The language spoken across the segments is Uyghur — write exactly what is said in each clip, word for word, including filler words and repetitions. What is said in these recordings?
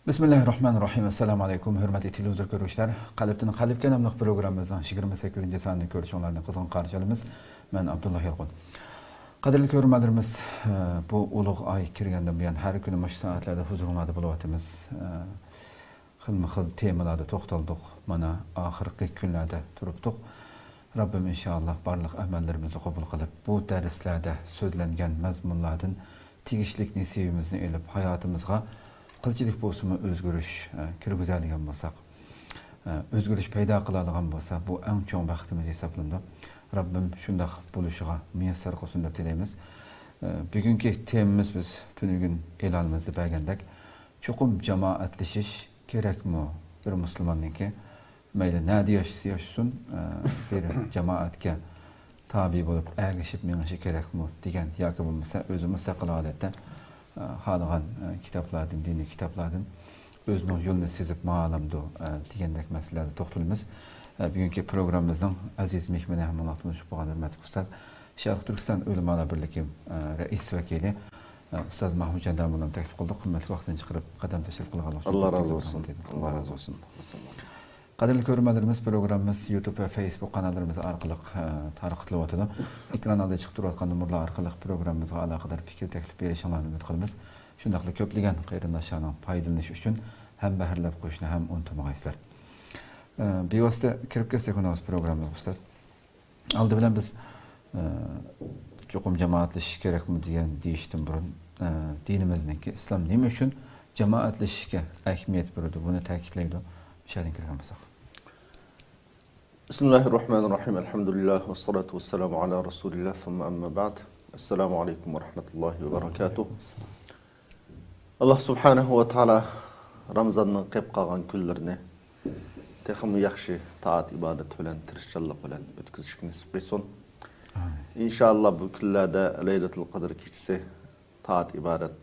بىسمىللاھىررەھمانىررەھىم. ئەسسالامۇ ئەلەيكۇم، ھۆرمەتلىك تېلېۋىزور كۆرگۈچىلەر. قەلبتىن قەلبكە ناملىق پروگراممىمىزنىڭ يىگىرمە سەككىزىنچى سانىنى كۆرۈشۈڭلارنى قىزغىن قارشى ئالىمىز. مەن ئابدۇللا يالقۇن. قەدىرلىك كۆرۈرمەنلىرىمىز، بۇ ئۇلۇغ ئاي كىرگەندىن بۇيان ھەر كۈنى مۇشۇ سائەتلەردە ھۇزۇرۇڭلاردا بولۇۋاتىمىز. خىلمۇ خىل تېمىلاردا توختالدۇق. مانا ئاخىرقى كۈنلەردە تۇرۇپتۇق. رەببىم ئىنشائاللا بارلىق ئەمەللىرىمىزنى قوبۇل قىلىپ، بۇ دەرسلەردە سۆزلەنگەن مەزمۇنلاردىن تېگىشلىك نېسىۋىمىزنى ئېلىپ، ھاياتىمىزغا قىلچىلىك بولسىمۇ ئۆزگىرىش، ئە، كىرگۈزەلىگەن بولساق، ئە، ئۆزگىرىش پەيدا قىلالىغان بولسا، بۇ ئەڭ چوڭ بەختىمىز ھېسابلىنىدۇ. رەببىم شۇنداق بولۇشىغا مۇيەسسەر قىلسۇن دەپ تىلەيمىز. ئە، بۈگۈنكى تېمىمىز بىز تۈنۈگۈن ئېلانىمىزدا بەرگەندەك، چوقۇم جامائەتلىشىش كېرەكمۇ بىر مۇسۇلماننىڭكى؟ مەيلى نەدە ياشىسا ياشىسۇن، ئە، بىر جامائەتكە تابىئ بولۇپ ئەگىشىپ مېڭىشى كېرەكمۇ دېگەن، ياكى بولمىسا ئۆزى مۇستەقىل ھالەتتە، ئە، خالىغان، ئە، كىتابلاردىن، دىنىي كىتابلاردىن ئۆزىنىڭ يولىنى سېزىپ ماڭالامدۇ، ئە، دېگەندەك مەسىلىلەردە توختىلىمىز. ئە، بۈگۈنكى پروگراممىمىزنىڭ ئەزىز مېھمىنى ھەم مۇناقىشىپ بولغان ھۆرمەتلىك ئۇستاز، شەرقىي تۈركىستان ئۆلىمالار بىرلىكى، ئە، رەئىس ۋەكىلى، ئە، ئۇستاز مەھمۇتجان داموللامنى تەكلىپ قىلدۇق. ھۆرمەتلىك ۋاقتىنى چىقىرىپ قەدەم تەشرىپ قىلغانلىقى ئۈچۈن ئاللا رازى بولسۇن. ئاللا رازى بولسۇن. قەدىرلىك كۆرۈرمەنلىرىمىز، پروگراممىمىز يۇتۇب ۋە فېيسبۇك قاناللىرىمىز ئارقىلىق، ئە، تارقىتىلىۋاتىدۇ. ئېكران ئالدىدا چىقىپ تۇرۇۋاتقان نومۇرلار ئارقىلىق پروگراممىمىزغا ئالاقىدار پىكىر تەكلىپ بېرىشىڭلارنى ئۈمىد قىلىمىز. شۇنداقلا كۆپلىگەن قېرىنداشلارنىڭ پايدىلىنىشى ئۈچۈن ھەمبەھىرلەپ قويۇشنى ھەم ئۇنتۇمىغايسىلەر. ئە، بىۋاسىتە كىرىپ كەتسەك مۇنۇ پروگراممىمىزغا ئۇستاز. ئالدى بىلەن بىز، ئە، چوقۇم جامائەتلىشىش كېرەكمۇ دېگەن دېيىشتىن بۇرۇن، ئە، دىنىمىزنىڭكى ئىسلام نېمە ئۈچۈن جامائەتلىشىشكە ئەھمىيەت بېرىدۇ، بۇنى تەكىتلەيدۇ. مۇشۇ يەردىن كىرگەن بولساق. بسم الله الرحمن الرحيم. الحمد لله والصلاة والسلام على رسول الله ثم أما بعد. السلام عليكم ورحمة الله وبركاته. ئاللا سۇبھانەھۇ ۋە تائالا رامىزاننىڭ قېلىپ قالغان كۈنلىرىنى تېخىمۇ ياخشى تائەت ئىبادەت بىلەن، تىرىشچانلىق بىلەن ئۆتكۈزۈشكە نېسىپ قىلسۇن. ئامىن. ئىنشائاللا بۇ كۈنلەردە لەيلەتۇل قەدىر كېچىسى تائەت ئىبادەت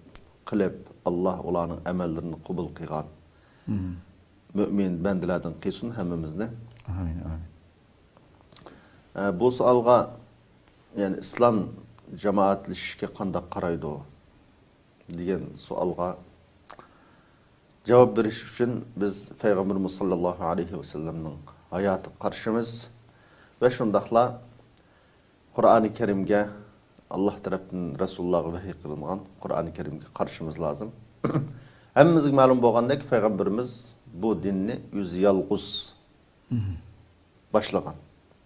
قىلىپ، ئاللا ئۇلارنىڭ ئەمەللىرىنى قوبۇل قىلغان مم. مۆمىن بەندىلەردىن قىلسۇن ھەممىمىزنى. ئامىن، ئامىن. ئە، بۇ سوئالغا، يەنى ئىسلام جامائەتلىشىشكە قانداق قارايدۇ؟ دېگەن سوئالغا جاۋاب بېرىش ئۈچۈن بىز پەيغەمبىرىمىز ساللاللاھۇ ئەلەيھى ۋەسەللەمنىڭ ھاياتىغا قارىشىمىز ۋە شۇنداقلا قۇرئانى كەرىمگە، ئاللا تەرەپتىن رەسۇلۇللاغا ۋەھىي قىلىنغان قۇرئانى كەرىمگە قارىشىمىز لازىم. ھەممىمىزگە مەلۇم بولغاندەك، پەيغەمبىرىمىز بۇ دىننى ئۆزى يالغۇز باشلىغان.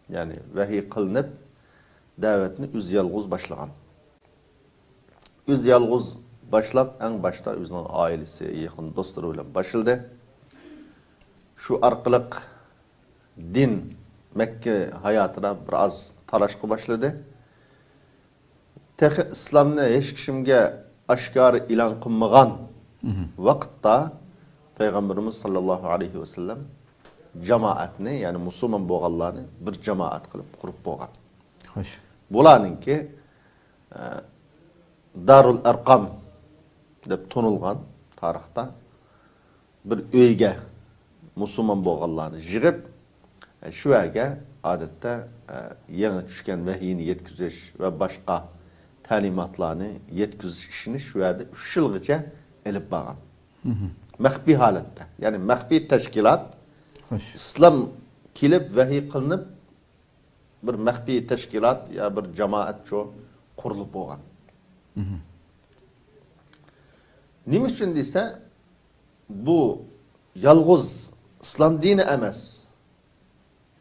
يەنى ۋەھىي قىلىنىپ، دەۋەتنى ئۆزى يالغۇز باشلىغان. ئۆزى يالغۇز باشلاپ، ئەڭ باشتا ئۆزىنىڭ ئائىلىسى، يېقىن دوستلىرى بىلەن باشلىدى. شۇ ئارقىلىق دىن مەككە ھاياتىدا بىر ئاز تالاشقا باشلىدى. تېخى ئىسلامنى ھېچ كىشىمگە ئاشكارا ئېلان قىلمىغان مم. ۋاقىتتا پەيغەمبىرىمىز ساللاللاھۇ ئەلەيھى ۋەسەللەم جامائەتنى، يەنى مۇسۇلمان بولغانلارنى بىر جامائەت قىلىپ قۇرۇپ بولغان. خوش. بۇلارنىڭكى، ئە، دارۇل ئەرقام دەپ تونۇلغان تارىختا بىر ئۆيگە مۇسۇلمان بولغانلارنى يىغىپ، شۇ يەرگە ئادەتتە، ئە، يېڭى چۈشكەن ۋەھىينى يەتكۈزۈش ۋە باشقا تەلىماتلارنى يەتكۈزۈش ئىشىنى شۇ يەردە ئۈچ يىلغىچە ئېلىپ بارغان. مم. مەخپىي ھالەتتە، يەنى مەخپىي تەشكىلات، خوش. ئىسلام كېلىپ ۋەھىي قىلىنىپ، بىر مەخپىي تەشكىلات يا بىر جامائەت شۇ قۇرۇلۇپ بولغان. مم. نېمە ئۈچۈن دېسە، بۇ يالغۇز ئىسلام دىنى ئەمەس.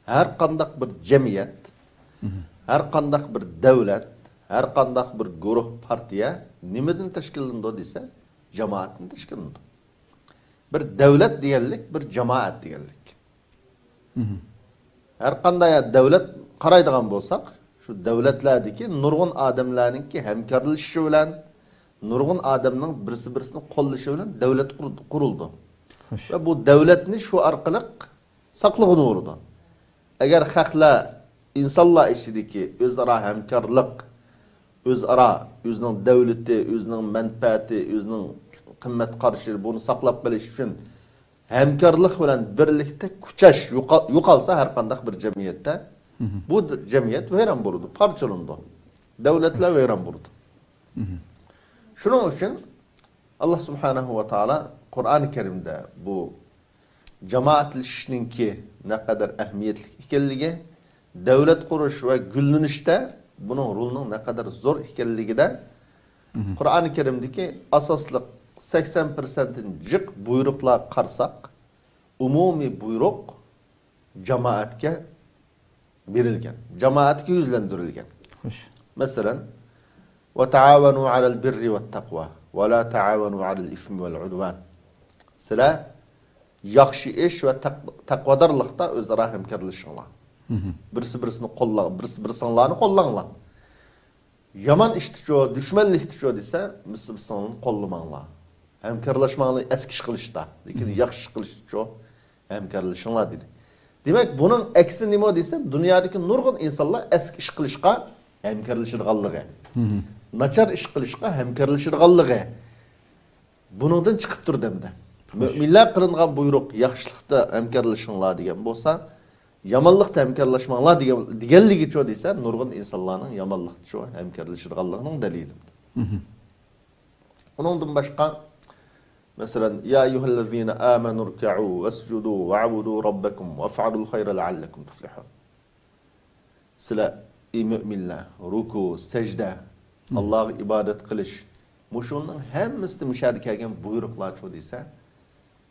ھەر قانداق بىر جەمئىيەت، مم. ھەر قانداق بىر دەۋلەت، ھەر قانداق بىر گۇرۇھ، پارتىيە نېمىدىن تەشكىللىنىدۇ دېسە، جامائەتتىن تەشكىللىنىدۇ. بىر دەۋلەت دېگەنلىك، بىر جامائەت دېگەنلىك. مم. ھەر قانداق دەۋلەت قارايدىغان بولساق، شۇ دەۋلەتلەردىكى نۇرغۇن ئادەملەرنىڭكى ھەمكارلىشىشى بىلەن، نۇرغۇن ئادەمنىڭ بىرسى-بىرسىنى قوللىشى بىلەن دەۋلەت قۇر-، قۇرۇلىدۇ. خوش. ۋە بۇ دەۋلەتنى شۇ ئارقىلىق ساقلىغىلى بولىدۇ. ئەگەر خەقلەر، ئىنسانلار ئىچىدىكى ئۆزئارا ھەمكارلىق، ئۆزئارا ئۆزىنىڭ دەۋلىتى، ئۆزىنىڭ مەنپەئەتى، ئۆزىنىڭ قىممەت قارىشى، بۇنى ساقلاپ قېلىش ئۈچۈن ھەمكارلىق بىلەن بىرلىكتە كۈچەش يوقا-، يوقالسا، ھەر قانداق بىر جەمئىيەتتە، مم. بۇ د-، جەمئىيەت ۋەيران بولىدۇ، پارچىلىنىدۇ. دەۋلەتلەر ۋەيران بولىدۇ. مم. شۇنىڭ ئۈچۈن ئاللا سۇبھانەھۇ ۋە تائالا قۇرئانى كەرىمدە بۇ جامائەتلىشىشنىڭكى نەقەدەر ئەھمىيەتلىك ئىكەنلىكى، دۆلەت قۇرۇش ۋە گۈللىنىشتە بۇنىڭ رولىنىڭ نەقەدەر زور ئىكەنلىكىدە، مھم. قۇرئانى كەرىمدىكى ئاساسلىق سەكسەن پىرسەنتتىن جىق بۇيرۇقلارغا قارىساق، ئومۇمىي بۇيرۇق جامائەتكە بېرىلگەن، جامائەتكە يۈزلەندۈرۈلگەن. خوش. مەسىلەن، «وتعاونوا على البر والتقوى ولا تعاونوا على الإثم والعدوان.» سىلەر ياخشى ئىش ۋە تەق-، تەقۋادارلىقتا ئۆزئارا ھەمكارلىشىڭلار. مھم. بىرسى بىرسىنى قوللاڭ، بىرسى بىرسىڭلارنى قوللاڭلار. يامان ئىشتىچۇ، دۈشمەنلىكتىچۇ دېسە، بىرسى بىرسىڭلارنى قوللىماڭلار. ھەمكارلاشماڭلار ئەسكى ئىش قىلىشتا، لېكىن مھم. ياخشى ئىش قىلىشتىچۇ ھەمكارلىشىڭلار دېدى. دېمەك، بۇنىڭ ئەكسى نېمە دېسە، دۇنيادىكى نۇرغۇن ئىنسانلار ئەسكى ئىش قىلىشقا ھەمكارلىشىدىغانلىقى، مھم. ناچار ئىش قىلىشقا ھەمكارلىشىدىغانلىقى بۇنىڭدىن چىقىپ تۇرىدۇ ئەمدى. خوش. مۆمىنلەر قىلىنغان بۇيرۇق، ياخشىلىقتا ھەمكارلىشىڭلار دېگەن بولسا، يامانلىقتا ھەمكارلاشماڭلار دېگەن، دېگەنلىكىچۇ دېسە، نۇرغۇن ئىنسانلارنىڭ يامانلىقتىچۇ ھەمكارلىشىدىغانلىقىنىڭ دەلىلى. مھم. ئۇنىڭدىن باشقا، مەسىلەن، «يا أيها الذين آمنوا اركعوا واسجدوا واعبدوا ربكم وافعلوا الخير لعلكم تفلحون.» سىلەر، ئى مۆمىنلەر، رۇكۇ، سەجدە، مھم. ئاللاغا ئىبادەت قىلىش، مۇشۇنىڭ ھەممىسىدە مۇشۇ يەردە كەلگەن بۇيرۇقلارچۇ دېسە،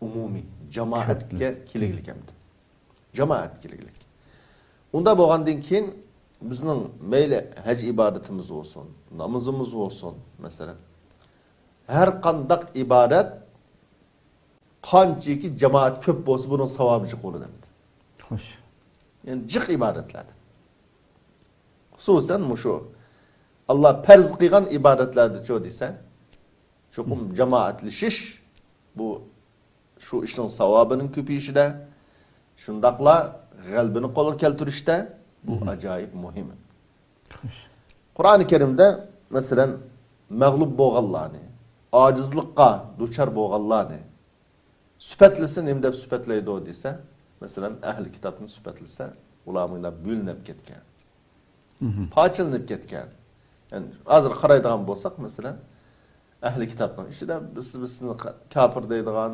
ئومۇمىي، جامائەتكە كۆپلۈك. كېلىگلىك ئەمدى. جامائەتكە كېلىگلىك. ئۇنداق بولغاندىن كېيىن بىزنىڭ مەيلى ھەج ئىبادىتىمىز بولسۇن، نامىزىمىز بولسۇن، مەسىلەن، ھەر قانداق ئىبادەت قانچىكى جامائەت كۆپ بولسا، بۇنىڭ ساۋابى جىق بولىدۇ ئەمدى. خوش. يەنى جىق ئىبادەتلەردە. خۇسۇسەن مۇشۇ ئاللا پەرز قىلغان ئىبادەتلەردىچۇ دېسە، چوقۇم مھم. جامائەتلىشىش، بۇ شۇ ئىشنىڭ ساۋابىنىڭ كۆپىيىشىدە، شۇنداقلا غەلىبىنى قولغا كەلتۈرۈشتە بۇ مھم. ئاجايىپ مۇھىم. خوش. قۇرئانى كەرىمدە، مەسىلەن، مەغلۇپ بولغانلارنى، ئاجىزلىققا دۇچار بولغانلارنى سۈپەتلىسە، نېمە دەپ سۈپەتلەيدۇ دېسە، مەسىلەن، ئەھلى كىتابنى سۈپەتلىسە، ئۇلار مۇنداق بۆلۈنۈپ كەتكەن. مھم. پارچىلىنىپ كەتكەن. يەنى ھازىر قارايدىغان بولساق، مەسىلەن، ئەھلى كىتابنىڭ ئىچىدە بىرسى بىرسىنى ق-، كاپىر دەيدىغان،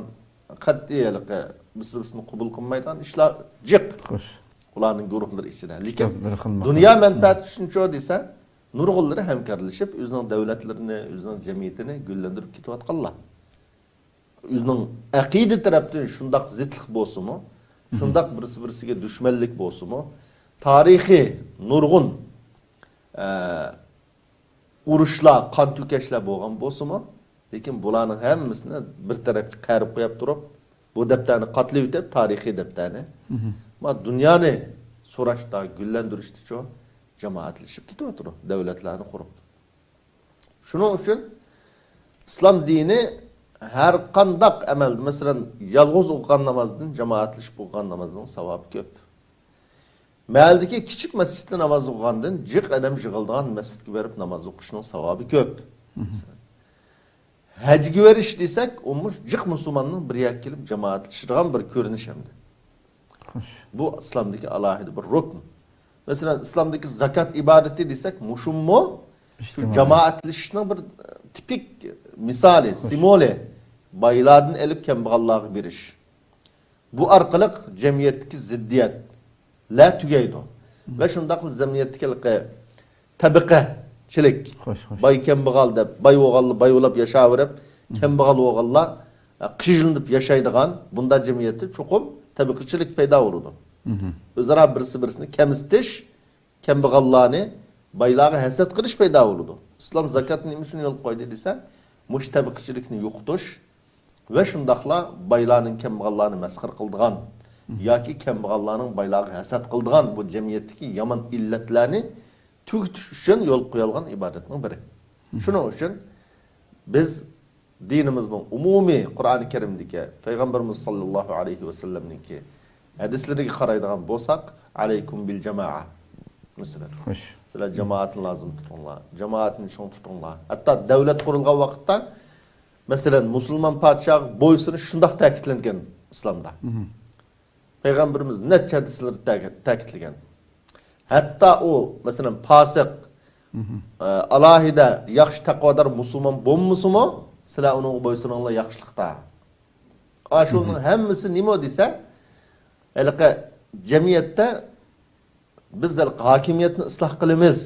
قەتئىي ھېلىقى بىرسى بىرسىنى قوبۇل قىلمايدىغان ئىشلار جىق. خوش. ئۇلارنىڭ گۇرۇھلىرى ئىچىدە. لېكىن كىتاب بىر خىل ماقۇل. دۇنيا مەنپەئەتى ئۈچۈنچۇ دېسە، نۇرغۇنلىرى ھەمكارلىشىپ، ئۆزىنىڭ دۆلەتلىرىنى، ئۆزىنىڭ جەمئىيىتىنى گۈللەندۈرۈپ كېتىۋاتقانلار. ئۆزىنىڭ ئەقىدە تەرەپتىن شۇنداق زىتلىق بولسىمۇ، مھم. شۇنداق بىرسى بىرسىگە دۈشمەنلىك بولسىمۇ، تارىخىي نۇرغۇن، ئە، ئۇرۇشلار، قان تۆكۈشلەر بولغان بولسىمۇ، لېكىن بۇلارنىڭ ھەممىسىنى بىر تەرەپكە قايرىپ قويۇپ تۇرۇپ، بۇ دەپتەرنى قاتلىۋېتىپ، تارىخىي دەپتەرنى، مھم. ما دۇنيانى سوراشتا، گۈللەندۈرۈشتىچۇ جامائەتلىشىپ كېتىۋاتىدۇ، دۆلەتلەرنى قۇرۇپ. شۇنىڭ ئۈچۈن ئىسلام دىنى ھەر قانداق ئەمەل، مەسىلەن، يالغۇز ئوقۇغان نامازدىن جامائەتلىشىپ ئوقۇغان نامازنىڭ ساۋابى كۆپ. مەھەللىدىكى كىچىك مەسچىتتە ناماز ئوقۇغاندىن جىق ئادەم يىغىلىدىغان مەسچىتكە بېرىپ ناماز ئوقۇشنىڭ ساۋابى كۆپ. مھم. مەسىلەن، ھەجگە بېرىش دېسەك، ئۇمۇ جىق مۇسۇلماننىڭ بىر يەرگە كېلىپ جامائەتلىشىدىغان بىر كۆرۈنۈش ئەمدى. خوش. بۇ ئىسلامدىكى ئالاھىدە بىر رۇكن. مەسىلەن، ئىسلامدىكى زاكات ئىبادىتى دېسەك، مۇشۇمۇ شۇ ئىجتىمائىي. جامائەتلىشىشنىڭ بىر تىپىك مىسالى، خوش. سىمۋولى. بايلاردىن ئېلىپ كەمبەغەللەرگە بېرىش. بۇ ئارقىلىق جەمئىيەتتىكى زىددىيەتلەر تۈگەيدۇ. مم. ۋە شۇنداقلا جەمئىيەتتىكى ھېلىقى تەبىقىچىلىك، خوش، خوش. باي كەمبەغەل دەپ، باي بولغانلار باي بولاپ ياشاۋېرىپ، مم. كەمبەغەل بولغانلار، ئە، قىينىلىپ ياشايدىغان بۇنداق جەمئىيەتتە چوقۇم تەبىقىچىلىك پەيدا بولىدۇ. مم. ئۆزئارا بىرسى بىرسىنى كەمسىتىش، كەمبەغەللارنى بايلارغا ھەسەت قىلىش پەيدا بولىدۇ. ئىسلام زاكاتنى نېمە ئۈچۈن يولغا قويدى دېسە، مۇشۇ تەبىقىچىلىكنى يوقىتىش ۋە شۇنداقلا بايلارنىڭ كەمبەغەللارنى مەسخىرە قىلىدىغان مم. ياكى كەمبەغەللارنىڭ بايلارغا ھەسەت قىلىدىغان بۇ جەمئىيەتتىكى يامان ئىللەتلەرنى تۈگىتىش ئۈچۈن يولغا قويۇلغان ئىبادەتنىڭ بىرى. مم. شۇنىڭ ئۈچۈن بىز دىنىمىزنىڭ ئومۇمىي قۇرئانى كەرىمدىكى، پەيغەمبىرىمىز ساللاللاھۇ ئەلەيھى ۋەسەللەمنىڭكى ھەدىسلىرىگە قارايدىغان بولساق، «ئەلەيكۇم بىل جامائە.» مەسىلەن، خوش. سىلەر جامائەتنى لازىم تۇتۇڭلار، جامائەتنى چىڭ تۇتۇڭلار. ھەتتا دۆلەت قۇرۇلغان ۋاقىتتا، مەسىلەن، مۇسۇلمان پادىشاھقا بويسۇنۇش شۇنداق تەكىتلەنگەن ئىسلامدا. مم. پەيغەمبىرىمىز نەچچە ھەدىسلىرىدە تەكىت-، تەكىتلىگەن. ھەتتا ئۇ، مەسىلەن، پاسىق، مم. ئە، ئالاھىدە ياخشى تەقۋادار مۇسۇلمان بولمىسىمۇ، سىلەر ئۇنىڭغا بويسۇنۇڭلار ياخشىلىقتا. ئاشۇنىڭ ھەممىسى نېمە دېسە، ھېلىقى جەمئىيەتتە بىز ھېلىقى ھاكىمىيەتنى ئىسلاھ قىلىمىز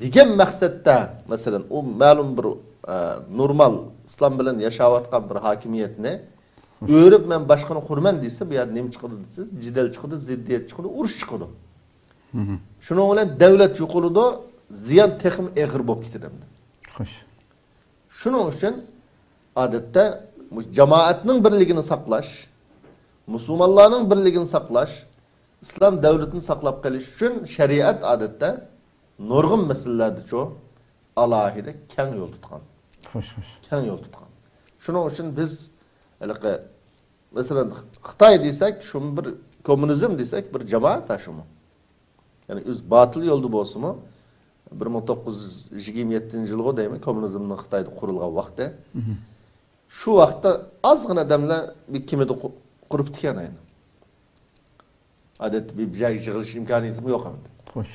دېگەن مەقسەتتە، مەسىلەن، ئۇ مەلۇم بىر، ئە، نورمال ئىسلام بىلەن ياشاۋاتقان بىر ھاكىمىيەتنى ئۆرۈپ، مەن باشقىنى قۇرىمەن دېسە، بۇ يەردە نېمە چىقىدۇ دېسە، جېدەل چىقىدۇ، زىددىيەت چىقىدۇ، ئۇرۇش چىقىدۇ. شۇنىڭ بىلەن دەۋلەت يوقىلىدۇ، زىيان تېخىمۇ ئېغىر بولۇپ كېتىدۇ ئەمدى. خوش. شۇنىڭ ئۈچۈن ئادەتتە مۇشۇ جامائەتنىڭ بىرلىكىنى ساقلاش، مۇسۇلمانلارنىڭ بىرلىكىنى ساقلاش، ئىسلام دەۋلىتىنى ساقلاپ قېلىش ئۈچۈن شەرىئەت ئادەتتە نۇرغۇن مەسىلىلەردىچۇ ئالاھىدە كەڭ يول تۇتقان. خوش، خوش. كەڭ يول تۇتقان. شۇنىڭ ئۈچۈن بىز ھېلىقى، مەسىلەن، خىتاي دېسەك، شۇ بىر كوممۇنىزم دېسەك، بىر جامائەت شۇمۇ. يەنى ئۆزى باتىل يولدا بولسىمۇ، بىر مىڭ توققۇز يۈز يىگىرمە يەتتىنچى يىلغۇ دەيمەن، كوممۇنىزمنىڭ خىتايدا قۇرۇلغان ۋاقتى. شۇ ۋاقىتتا ئازغىنە ئادەملەر بىر كېمىدە قۇ-، قۇرۇپتىكەن ئەينى. ئادەتتە بىر، بىر جايغا يىغىلىش ئىمكانىيىتىمۇ يوق ئەمدى. خوش.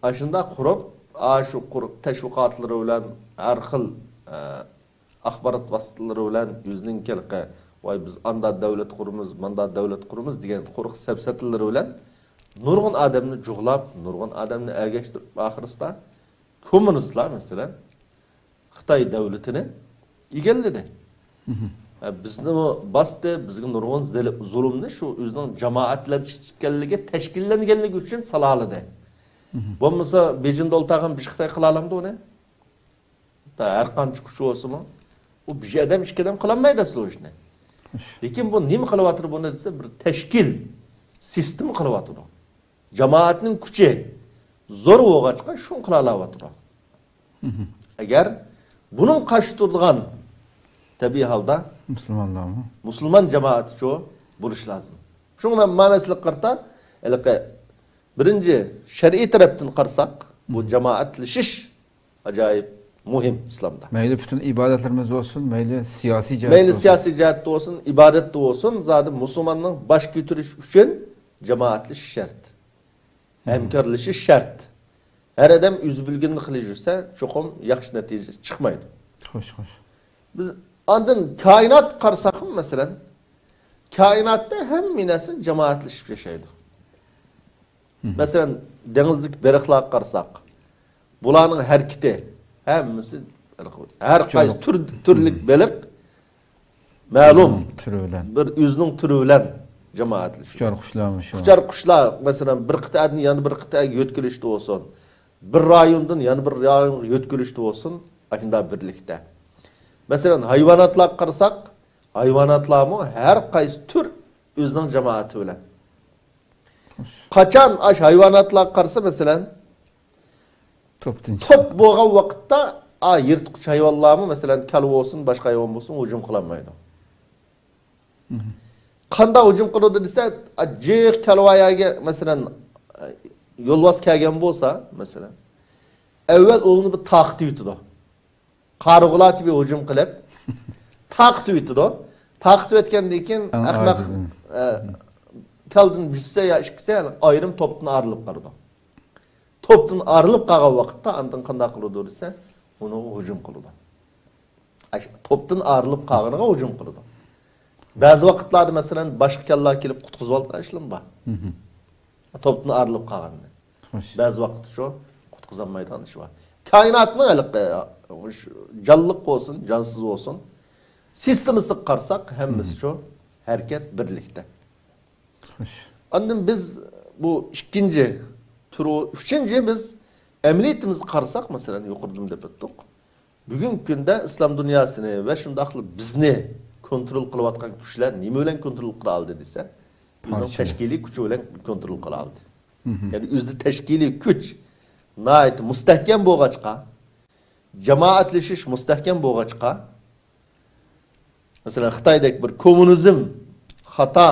ئاشۇنداق قۇرۇپ، ئاشۇ قۇرۇپ تەشۋىقاتلىرى بىلەن ھەر خىل، ئە، ئاخبارات ۋاسىتىلىرى بىلەن ئۆزىنىڭ كەلقى، ۋاي، بىز ئاندا دۆلەت قۇرىمىز، ماندا دۆلەت قۇرىمىز دېگەن قۇرۇق سەپسەتىلىرى بىلەن نۇرغۇن ئادەمنى جۇغلاپ، نۇرغۇن ئادەمنى ئەگەشتۈرۈپ، ئاخىرسىدا كوممۇنىستلار، مەسىلەن، خىتاي دۆلىتىنى ئىگىلىدى. ھە، بىزنى باستى، بىزگە نۇرغۇن زېلى-، زۇلۇمنى شۇ ئۆزىنىڭ جامائەتلەشكەنلىكى، تەشكىللەنگەنلىكى ئۈچۈن سالالىدى. بولمىسا بېيجىڭدا ئولتۇرغان بىر خىتاي قىلالامدۇ ئۇنى؟ ھەتتا ھەر قانچە كۈچى بولسىمۇ، ئۇ بىر ئادەم، ئىككى ئادەم قىلالمايدۇ ئەسلى ئۇ ئىشنى. لېكىن بۇ نېمە قىلىۋاتىدۇ بۇنى دېسە، بىر تەشكىل، سىستېما قىلىۋاتىدۇ. جامائەتنىڭ كۈچى زور بولغاچقا، شۇنى قىلالاۋاتىدۇ. ئەگەر بۇنىڭ قارشى تۇرىدىغان، تەبىئىي ھالدا، مۇسۇلمانلارمۇ؟ مۇسۇلمان جامائىتىچۇ بولۇش لازىم. شۇڭا مەن مانا سىلەرگە قارىتا، ھېلىقى بىرىنچى شەرئىي تەرەپتىن قارىساق، بۇ جامائەتلىشىش ئاجايىپ مۇھىم ئىسلامدا. مەيلى پۈتۈن ئىبادەتلىرىمىز بولسۇن، مەيلى سىياسىي جەھەتتە مەيلى بولسۇن. سىياسىي جەھەتتە بولسۇن، ئىبادەتتە بولسۇن، زادى مۇسۇلماننىڭ باش كۆتۈرۈش ئۈچۈن جامائەتلىشىش شەرت. ھەمكارلىشىش شەرت. ھەر ئادەم ئۆزى بىلگىنىنى قىلىپ يۈرسە، چوقۇم ياخشى نەتىجە چىقمايدۇ. خوش، خوش. بىز ئاندىن كائىنات قارىساقمۇ، مەسىلەن، كائىناتتا ھەممە نەرسە جامائەتلىشىپ ياشايدۇ. مەسىلەن، دېڭىزدىكى بېلىقلارغا قارىساق، بۇلارنىڭ ھەرىكىتى، ھەممىسى، ھەر قايسى تۈر، تۈرلۈك بېلىق مەلۇم تۈرى بىلەن، بىر ئۆزىنىڭ تۈرى بىلەن جامائەتلىشىدۇ. ئۇچار قۇشلارمۇ شۇ. ئۇچار قۇشلار، مەسىلەن، بىر قىتئەدىن يەنە بىر قىتئەگە يۆتكىلىشتە بولسۇن، بىر رايوندىن يەنە بىر رايونغا يۆتكىلىشتە بولسۇن، ئاشۇنداق بىرلىكتە. مەسىلەن، ھايۋاناتلارغا قارىساق، ھايۋاناتلارمۇ ھەر قايسى تۈر ئۆزىنىڭ جامائىتى بىلەن. قاچان ئاش ھايۋاناتلارغا قارىسا، مەسىلەن، توپتىن توپ بولغان ۋاقىتتا، ئا، يىرتقۇچ ھايۋانلارمۇ، مەسىلەن، كالا بولسۇن، باشقا ھايۋان بولسۇن، ھۇجۇم قىلالمايدۇ. قانداق ھۇجۇم قىلىدۇ دېسە، ئا، جىق كالۋاياگە، مەسىلەن، يولۋاس كەلگەن بولسا، مەسىلەن، ئەۋۋەل ئۇنى بىر تارقىتىۋېتىدۇ. قارىغۇلارچە بىر ھۇجۇم قىلىپ، تارقىتىۋېتىدۇ. تارقىتىۋەتكەندىن كېيىن ئەڭ ئەخمەق، ئاجىزىنى. ئە، كالدىن بىرسى يا ئىككىسى ئايرىم توپتىن ئايرىلىپ قالىدۇ. توپتىن ئايرىلىپ قالغان ۋاقىتتا ئاندىن قانداق قىلىدۇ دېسە، ئۇنىڭغا ھۇجۇم قىلىدۇ. ئاش-، توپتىن ئايرىلىپ قالغىنىغا ھۇجۇم قىلىدۇ. بەزى ۋاقىتلاردا، مەسىلەن، باشقا كالىلار كېلىپ قۇتقۇزۇۋالغان ئىشلىرىمۇ بار. توپتىن ئايرىلىپ قالغاننى. خوش. بەزى ۋاقىتتا شۇ قۇتقۇزالمايدىغان ئىش بار. كائىناتنىڭ ھېلىقى، شۇ جانلىق بولسۇن، جانسىز بولسۇن، سىستېمىسىغا قارىساق، ھەممىسى شۇ ھەرىكەت بىرلىكتە. خوش. ئاندىن بىز بۇ ئىككىنچى تۈرى، ئۈچىنچى، بىز ئەمەلىيىتىمىزگە قارىساق، مەسىلەن، يۇقىرىدىمۇ دەپ ئۆتتۇق. بۈگۈنكى كۈندە ئىسلام دۇنياسىنى ۋە شۇنداقلا بىزنى كونترول قىلىۋاتقان كۈچلەر نېمە بىلەن كونترول قىلا ئالدى دېسە، ئۆزىنىڭ پارچە. تەشكىلىي كۈچى بىلەن كونترول قىلا ئالدى. يەنى ئۆزىدە تەشكىلىي كۈچ ناھايىتى مۇستەھكەم بولغاچقا، جامائەتلىشىش مۇستەھكەم بولغاچقا، مەسىلەن، خىتايدەك بىر كوممۇنىزم خاتا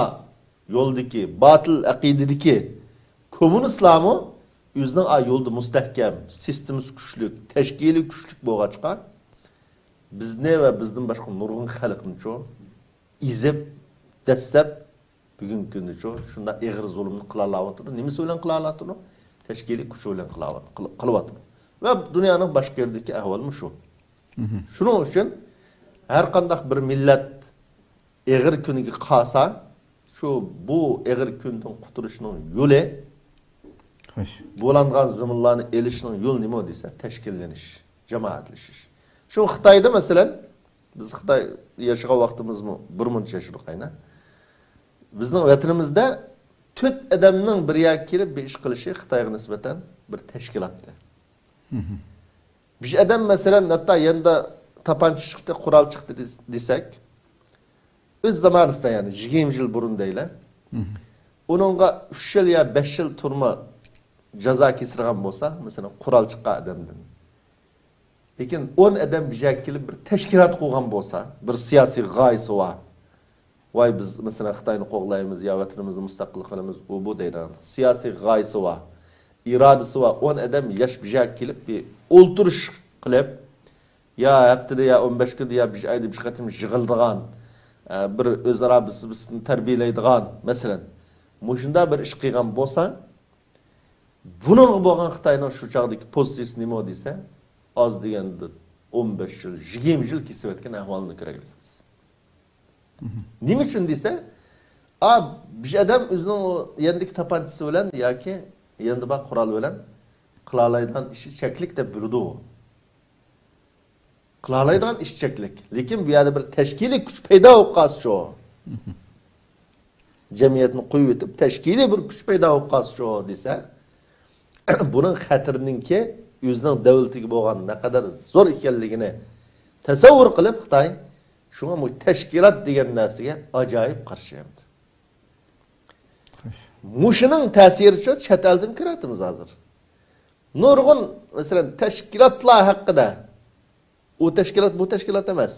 يولدىكى، باتىل ئەقىدىدىكى كوممۇنىستلارمۇ ئۆزىنىڭ ئا يولدا مۇستەھكەم، سىستېمىسى كۈچلۈك، تەشكىلى كۈچلۈك بولغاچقا، بىزنى ۋە بىزدىن باشقا نۇرغۇن خەلقنىچۇ ئېزىپ، دەسسەپ، بۈگۈنكى كۈندىچۇ شۇنداق ئېغىر زۇلۇمنى قىلالاۋاتىدۇ. نېمىسى بىلەن قىلالاۋاتىدۇ؟ تەشكىلىي كۈچى بىلەن قىلاۋات-، قىل-، قىلىۋاتىدۇ. ۋە دۇنيانىڭ باشقا يېرىدىكى ئەھۋالمۇ شۇ. شۇنىڭ ئۈچۈن ھەر قانداق بىر مىللەت ئېغىر كۈنگە قالسا، شۇ بۇ ئېغىر كۈندىن قۇتۇلۇشنىڭ يولى، خوش، بۇلانغان زېمىنلارنى ئېلىشنىڭ يولى نېمە دېسە، تەشكىللىنىش، جامائەتلىشىش. شۇ خىتايدا، مەسىلەن، بىز خىتاي ياشىغان ۋاقتىمىزمۇ بىر مۇنچە ياشىدۇق ئەينەن. بىزنىڭ ۋەتىنىمىزدە تۆت ئادەمنىڭ بىر يەرگە كېلىپ بىر ئىش قىلىشى خىتايغا نىسبەتەن بىر تەشكىلاتتى. بىر ئادەم، مەسىلەن، ھەتتا يېنىدا تاپانچا چىقتى، قورال چىقتى دېس-، دېسەك، ئۆز زامانىسىدا، يەنى يىگىرمە يىل بۇرۇن دەيلى، ئۇنىڭغا ئۈچ يىل يا بەش يىل تۈرمە جازا كېسىلگەن بولسا، مەسىلەن، قورال چىققان ئادەمدىن. لېكىن ئون ئادەم بىر يەرگە كېلىپ بىر تەشكىلات قۇرغان بولسا، بىر سىياسىي غايىسى بار، ۋاي، بىز، مەسىلەن، خىتاينى قوغلايمىز يا ۋەتىنىمىزنى مۇستەقىل قىلىمىز، ئۇ بۇ دەيدىغان سىياسىي غايىسى بار، ئىرادىسى بار ئون ئادەم ياش بىر يەرگە كېلىپ، بىر ئولتۇرۇش قىلىپ، يا ھەپتىدە، يا ئون بەش كۈندە، يا بىر ئايدا بىر قېتىم يىغىلىدىغان، ئە، بىر ئۆزئارا بىرسى بىرسىنى تەربىيەلەيدىغان، مەسىلەن، مۇشۇنداق بىر ئىش قىلغان بولسا، بۇنىڭغا بولغان خىتاينىڭ شۇ چاغدىكى پوزىتسىيىسى نېمە دېسە، ئاز دېگەندە ئون بەش يىل، يىگىرمە يىل كېسىۋەتكەن ئەھۋالنى كۆرەلىكمىز. نېمە ئۈچۈن دېسە، ئا، بىر ئادەم ئۆزىنىڭ يېنىدىكى تاپانچىسى بىلەن ياكى يېنىدا بار قورال بىلەن قىلالايدىغان ئىشى چەكلىك دەپ بىلىدۇ. قىلالايدىغان ئىش چەكلىك. لېكىن بۇ يەردە بىر تەشكىلىي كۈچ پەيدا بولۇپ قالسىچۇ؟ جەمئىيەتنى قويۇۋېتىپ، تەشكىلىي بىر كۈچ پەيدا بولۇپ قالسىچۇ دېسە، بۇنىڭ خەتىرىنىڭكى ئۆزىنىڭ دۆلىتىگە بولغان نەقەدەر زور ئىكەنلىكىنى تەسەۋۋۇر قىلىپ خىتاي، شۇڭا بۇ تەشكىلات دېگەن نەرسىگە ئاجايىپ قارشى ئەمدى. مۇشۇنىڭ تەسىرىچۇ چەت ئەلدىمۇ كۆرۈۋاتىمىز ھازىر. نۇرغۇن، مەسىلەن، تەشكىلاتلار ھەققىدە، ئۇ تەشكىلات، بۇ تەشكىلات ئەمەس،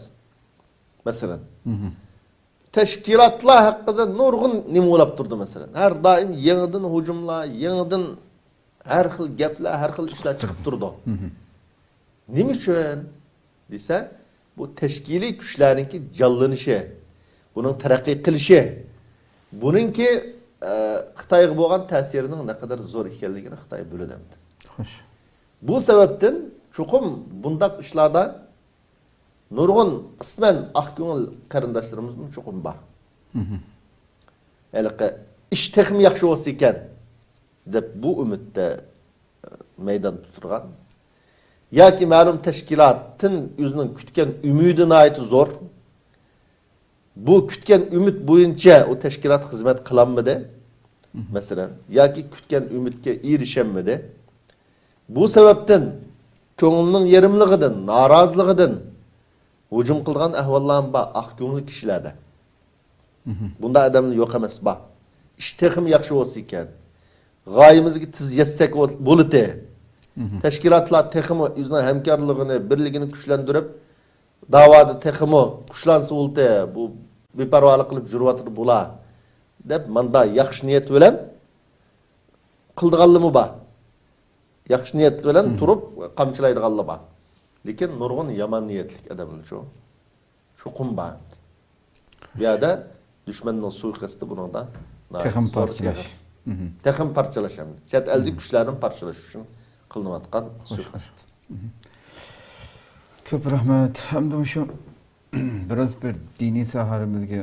مەسىلەن، تەشكىلاتلار ھەققىدە نۇرغۇن نېمە بولاپ تۇرىدۇ، مەسىلەن. ھەر دائىم يېڭىدىن ھۇجۇملار، يېڭىدىن ھەر خىل گەپلەر، ھەر خىل ئىشلار چىقىپ تۇرىدۇ. نېمە ئۈچۈن دېسە، بۇ تەشكىلىي كۈچلەرنىڭكى جانلىنىشى، بۇنىڭ تەرەققىي قىلىشى، بۇنىڭكى، ئە، خىتايغا بولغان تەسىرىنىڭ نەقەدەر زور ئىكەنلىكىنى خىتاي بىلىدۇ ئەمدى. خوش. بۇ سەۋەبتىن چوقۇم بۇنداق ئىشلاردا نۇرغۇن قىسمەن ئاق كۆڭۈل قېرىنداشلىرىمىزمۇ چوقۇم بار. ھېلىقى ئىش تېخىمۇ ياخشى بولسا ئىكەن دەپ بۇ ئۈمىدتە، ئە، مەيدان تۇتۇلغان. ياكى مەلۇم تەشكىلاتتىن ئۆزىنىڭ كۈتكەن ئۈمىدى ناھايىتى زور. بۇ كۈتكەن ئۈمىد بويىچە ئۇ تەشكىلات خىزمەت قىلالمىدى، مەسىلەن، ياكى كۈتكەن ئۈمىدكە ئېرىشەلمىدى. بۇ سەۋەبتىن كۆڭلىنىڭ يېرىملىقىدىن، نارازىلىقىدىن ھۇجۇم قىلىدىغان ئەھۋاللارمۇ بار ئاق كۆڭۈل كىشىلەردە. بۇنداق ئادەملەر يوق ئەمەس، بار. ئىش تېخىمۇ ياخشى بولسا ئىكەن. غايىمىزگە تېز يەتسەك بولىتى. تەشكىلاتلار تېخىمۇ ئۆزىنىڭ ھەمكارلىقىنى، بىرلىكىنى كۈچلەندۈرۈپ، داۋادا تېخىمۇ كۈچلەنسە بولدى، بۇ بىپەرۋالىق قىلىپ يۈرۈۋاتىدۇ بۇلار، دەپ ماندا ياخشى نىيەت بىلەن، قىلىدىغانلىرىمۇ بار. ياخشى نىيەت بىلەن تۇرۇپ قامچىلايدىغانلار بار. لېكىن نۇرغۇن يامان نىيەتلىك ئادەملەرچۇ چوقۇم بار. بۇ يەردە دۈشمەننىڭ سۇيىقەستى بۇنىڭدا ناھايىتى تېخىمۇ زور، پارچىلاش. ئېغىر. تېخىمۇ پارچىلاش ئەمدى. چەت ئەلدىكى كۈچلەرنى پارچىلاش ئۈچۈن قىلىنىۋاتقان سۇيىقەست. كۆپ رەھمەت. ئەمدى مۇشۇ بىراز بىر دىنىي ساھەمىزگە،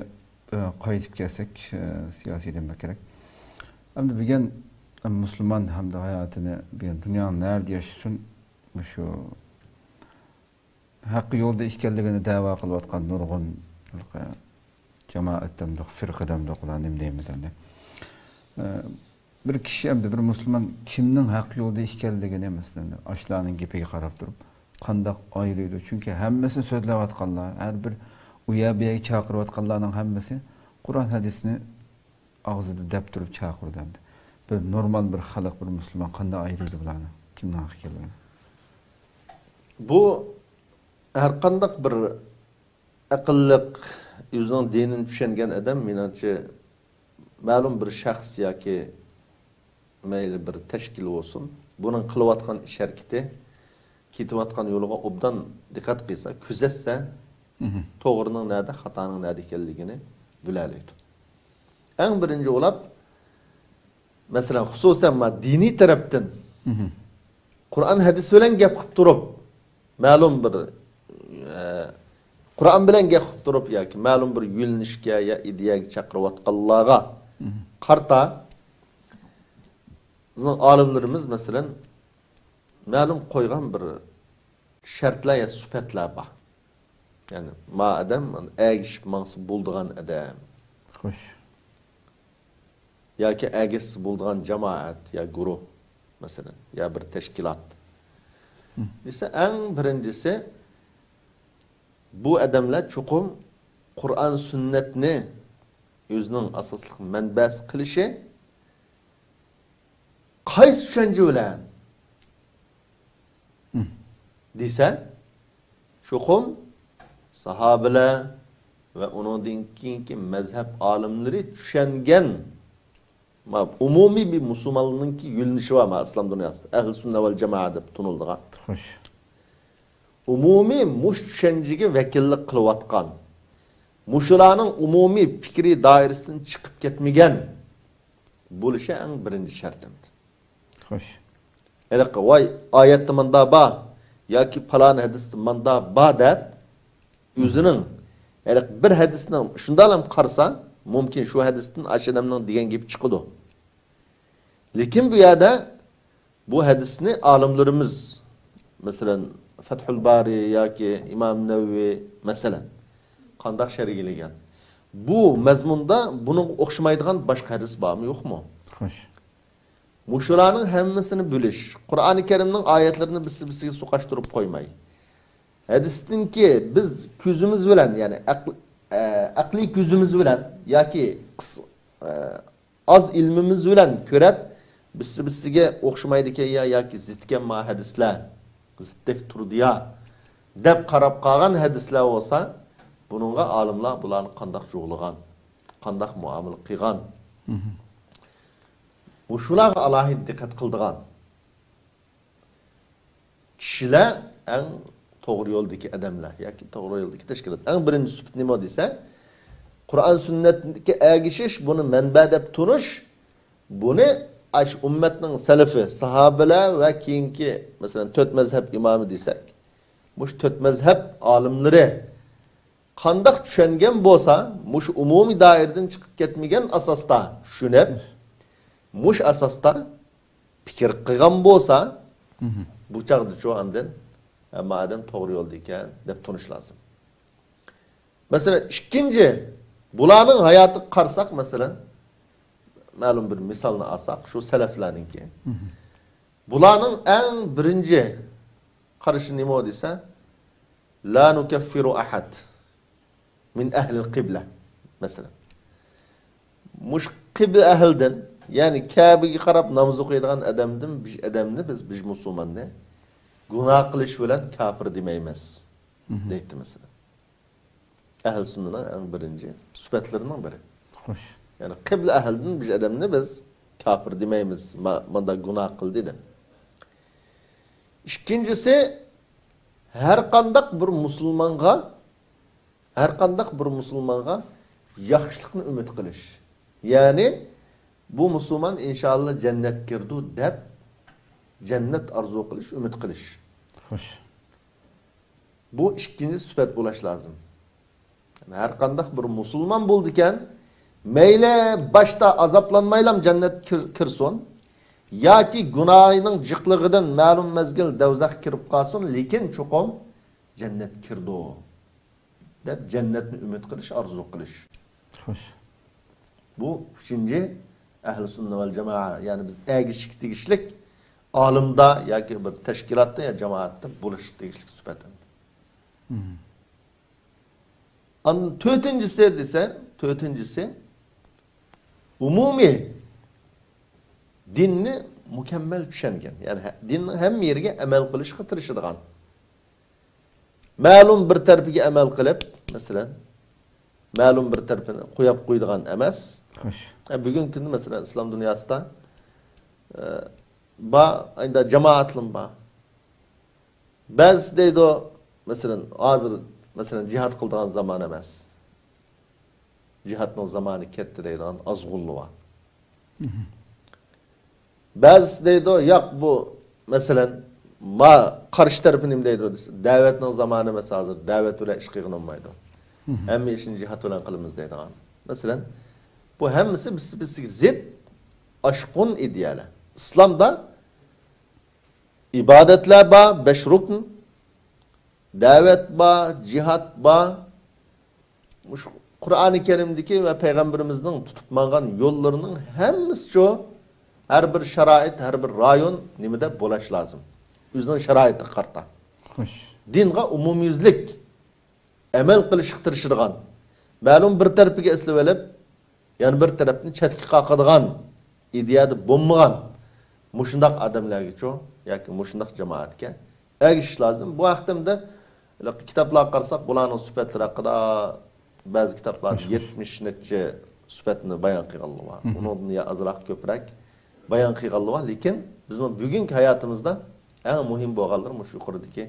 ئە، قايتىپ كەلسەك، ئە، سىياسىيدىن بەكرەك. ئەمدى بۈگۈن، ئە، مۇسۇلمان ھەمدە ھاياتىنى بۈگۈن دۇنيانىڭ نەرىدە ياشىسۇن، مۇشۇ ھەق يولدا ئىكەنلىكىنى دەۋا قىلىۋاتقان نۇرغۇن جامائەت دەمدۇق، فىرقە دەمدۇق، ئۇلار نېمە دەيمىز ئەمدى. ئە، بىر كىشى ئەمدى، بىر مۇسۇلمان كىمنىڭ ھەق يولدا ئىكەنلىكىنى، مەسىلەن، ئاشۇلارنىڭ گېپىگە قاراپ تۇرۇپ، قانداق ئايرىيدۇ؟ چۈنكى ھەممىسى سۆزلەۋاتقانلار، ھەر بىر ئۇ يەر، بۇ يەرگە چاقىرىۋاتقانلارنىڭ ھەممىسى قۇرئان، ھەدىسنى ئاغزىدا دەپ تۇرۇپ چاقىرىدۇ ئەمدى. بىر نورمال بىر خەلق، بىر مۇسۇلمان قانداق ئايرىيدۇ بۇلارنى؟ كىمنىڭ ھەققى ئىكەنلىكىنى؟ بۇ ھەرقانداق بىر ئەقىللىق، ئۆزىنىڭ دىنىنى چۈشەنگەن ئادەم، مېنىڭچە، مەلۇم بىر شەخس ياكى مەيلى بىر تەشكىل بولسۇن، بۇنىڭ قىلىۋاتقان ئىش ھەرىكىتى، كېتىۋاتقان يولىغا ئوبدان دىققەت قىلسا، كۆزەتسە، توغرىنىڭ نەدە، خاتانىڭ نەدە ئىكەنلىكىنى بىلەلەيدۇ. ئەڭ بىرىنچى بولاپ، مەسىلەن، خۇسۇسەن، ما دىنىي تەرەپتىن قۇرئان، ھەدىس بىلەن گەپ قىلىپ تۇرۇپ، مەلۇم بىر، ئە، قۇرئان بىلەن گەپ قىلىپ تۇرۇپ ياكى مەلۇم بىر يۆنىلىشكە يا ئىدىيەگە چاقىرىۋاتقانلارغا قارىتا بىزنىڭ ئالىملىرىمىز، مەسىلەن، مەلۇم قويغان بىر شەرتلەر يا سۈپەتلەر بار. يەنى، ما ئادەم ئەگىشىپ ماڭسا بولىدىغان ئادەم. خوش. ياكى ئەگەشسە بولىدىغان جامائەت يا گۇرۇھ، مەسىلەن، يا بىر تەشكىلات. دېسە، ئەڭ بىرىنچىسى، بۇ ئادەملەر چوقۇم قۇرئان سۈننەتنى ئۆزىنىڭ ئاساسلىق مەنبەسى قىلىشى، قايسى چۈشەنچە بىلەن دېسە، چوقۇم ساھابىلەر ۋە ئۇنىڭدىن كېيىنكى مەزھەپ ئالىملىرى چۈشەنگەن، ما، ئومۇمىي بىر مۇسۇلمانلارنىڭكى يۆنىلىشى بار، ما، ئىسلام دۇنياسىدا ئەھلى سۈننە ۋەل جامائە دەپ تونۇلىدىغان. خوش. ئومۇمىي مۇشۇ چۈشەنچىگە ۋەكىللىك قىلىۋاتقان، مۇشۇلارنىڭ ئومۇمىي پىكرىي دائىرىسىدىن چىقىپ كەتمىگەن بولۇشى ئەڭ بىرىنچى شەرتىم. خوش. ھېلىقى، ۋاي، ئايەتتە ماندا بار ياكى پالان ھەدىستە ماندا بار دەپ، ئۆزىنىڭ، ھېلىقى بىر ھەدىسنىڭ شۇنداقلا قارىسا، مۇمكىن شۇ ھەدىستىن ئاشۇ ئادەمنىڭ دېگەن گېپى چىقىدۇ. لېكىن بۇ يەردە بۇ ھەدىسنى ئالىملىرىمىز، مەسىلەن، فەتھۇل بارى ياكى ئىمام نەۋەۋى، مەسىلەن، قانداق شەرھلىگەن؟ بۇ مەزمۇندا بۇنىڭغا ئوخشىمايدىغان باشقا ھەدىس بارمۇ، يوقمۇ؟ خوش. مۇشۇلارنىڭ ھەممىسىنى بۆلۈش، قۇرئانى كەرىمنىڭ ئايەتلىرىنى بىرسى-بىرسىگە سوقاشتۇرۇپ قويماي، ھەدىستىنكى بىز كۆزىمىز بىلەن، يەنى ئەقل-، ئە، ئەقلىي كۆزىمىز بىلەن ياكى قىس-، ئە، ئاز ئىلمىمىز بىلەن كۆرەپ، بىرسى-بىرسىگە ئوخشىمايدىكەن يا ياكى زىتكەن ما ھەدىسلەر، زىتتەك تۇرىدۇ يا دەپ قاراپ قالغان ھەدىسلەر بولسا، بۇنىڭغا ئالىملار بۇلارنى قانداق جۇغلىغان، قانداق مۇئامىلە قىلغان، مۇشۇلارغا ئالاھىدە دىققەت قىلىدىغان كىشىلەر ئەڭ توغرا يولدىكى ئادەملەر ياكى توغرا يولدىكى تەشكىلات. ئەڭ بىرىنچى سۈپىتى نېمە دېسە، قۇرئان سۈننەتكە ئەگىشىش، بۇنى مەنبە دەپ تونۇش، بۇنى ئاشۇ ئۈممەتنىڭ سەلىفى، ساھابىلەر ۋە كېيىنكى، مەسىلەن، تۆت مەزھەپ ئىمامى دېسەك، مۇشۇ تۆت مەزھەپ ئالىملىرى قانداق چۈشەنگەن بولسا، مۇشۇ ئومۇمىي دائىرىدىن چىقىپ كەتمىگەن ئاساستا چۈشىنىپ، مۇشۇ ئاساستا پىكىر قىلغان بولسا، بۇ چاغدىچۇ ئاندىن ھەممە ئادەم توغرا يولدا ئىكەن دەپ تونۇش لازىم. مەسىلەن، ئىككىنچى، بۇلارنىڭ ھاياتىغا قارىساق، مەسىلەن، مەلۇم بىر مىسالنى ئالساق، شۇ سەلەفلەرنىڭكى. بۇلارنىڭ ئەڭ بىرىنچى قارىشى نېمە دېسە، لا نۇكەففىرۇ ئەھەد مىن ئەھلىل قىبلە، مەسىلەن. مۇشۇ قىبلە ئەھلىدىن، يەنى كەبىگە قاراپ ناماز ئوقۇيدىغان ئادەمدىن بىر ئادەمنى بىز، بىر مۇسۇلماننى گۇناھ قىلىش بىلەن كاپىر دېمەيمىز، دەيتتى، مەسىلەن. ئەھلى سۈننىنىڭ ئەڭ بىرىنچى سۈپەتلىرىنىڭ بىرى. خوش. يەنى قىبلە ئەھلىدىن بىر ئادەمنى بىز كاپىر دېمەيمىز، ما-، مانداق گۇناھ قىلدى دەپ. ئىككىنچىسى، ھەر قانداق بىر مۇسۇلمانغا، ھەر قانداق بىر مۇسۇلمانغا ياخشىلىقنى ئۈمىد قىلىش. يەنى، بۇ مۇسۇلمان ئىنشائاللا جەننەتكە كىرىدۇ دەپ، جەننەت ئارزۇ قىلىش، ئۈمىد قىلىش. خوش. بۇ ئىككىنچى سۈپەت بولۇش لازىم. ھەر قانداق بىر مۇسۇلمان بولىدىكەن، مەيلى باشتا ئازابلانمايلام جەننەتكە كىر-، كىرسۇن، ياكى گۇناھىنىڭ جىقلىقىدىن مەلۇم مەزگىل دەۋزەخكە كىرىپ قالسۇن، لېكىن چوقۇم جەننەتكە كىرىدۇ دەپ جەننەتنى ئۈمىد قىلىش، ئارزۇ قىلىش. خوش. بۇ ئۈچىنچى ئەھلى سۈننە ۋەل جامائە، يەنى بىز ئەگىشىشكە تېگىشلىك ئالىمدا ياكى بىر تەشكىلاتتا يا جامائەتتە بولۇشقا تېگىشلىك سۈپەت ئەمدى. ئاندىن تۆتىنچىسى دېسە، تۆتىنچىسى ئومۇمىي دىننى مۇكەممەل چۈشەنگەن، يەنى ھە-، دىننىڭ ھەممە يېرىگە ئەمەل قىلىشقا تىرىشىدىغان. مەلۇم بىر تەرىپىگە ئەمەل قىلىپ، مەسىلەن، مەلۇم بىر تەرىپىنى قويۇپ قويىدىغان ئەمەس. خوش. ئە، بۈگۈنكى كۈندە، مەسىلەن، ئىسلام دۇنياسىدا، ئە، بار، ئەمدى جامائەتلىرىمۇ بار. بەزىسى دەيدۇ، مەسىلەن، ھازىر، مەسىلەن، جىھاد قىلىدىغان زامان ئەمەس. جىھادنىڭ زامانى كەتتى دەيدىغان ئازغۇنلار بار. بەزىسى دەيدۇ، ياق، بۇ، مەسىلەن، ما قارشى تەرىپى نېمە دەيدۇ دېسە، دەۋەتنىڭ زامانى ئەمەس ھازىر، دەۋەت بىلەن ئىش قىلغىلى بولمايدۇ. ھەممە ئىشنى جىھاد بىلەن قىلىمىز دەيدىغان. مەسىلەن، بۇ ھەممىسى بىر بىرسىگە زىت، ئاشقۇن ئىدىيەلەر. ئىسلامدا ئىبادەتلەر بار، بەش رۇكن، دەۋەت بار، جىھاد بار. مۇشۇ قۇرئانى كەرىمدىكى ۋە پەيغەمبىرىمىزنىڭ تۇتۇپ ماڭغان يوللىرىنىڭ ھەممىسىچۇ، ھەر بىر شارائىت، ھەر بىر رايون نېمىدە بولاش لازىم. ئۆزىنىڭ شارائىتىغا قارىتا. خوش. دىنغا ئومۇميۈزلۈك ئەمەل قىلىشقا تىرىشىدىغان، مەلۇم بىر تەرىپىگە ئېسىلىۋېلىپ، يەنە بىر تەرەپنى چەتكە قاقىدىغان ئىدىيەدە بولمىغان مۇشۇنداق ئادەملەرگىچۇ ياكى مۇشۇنداق جامائەتكە ئەگىشىش لازىم. بۇ ھەقتە ئەمدى كىتابلارغا قارىساق، بۇلارنىڭ سۈپەتلىرى ھەققىدە بەزى كىتابلاردا يەتمىش نەچچە سۈپەتنى بايان قىلغانلار بار. ئۇنىڭدىن يا ئازراق، كۆپرەك بايان قىلغانلار بار. لېكىن بىزنىڭ بۈگۈنكى ھاياتىمىزدا ئەڭ مۇھىم بولغانلىرى مۇشۇ يۇقىرىدىكى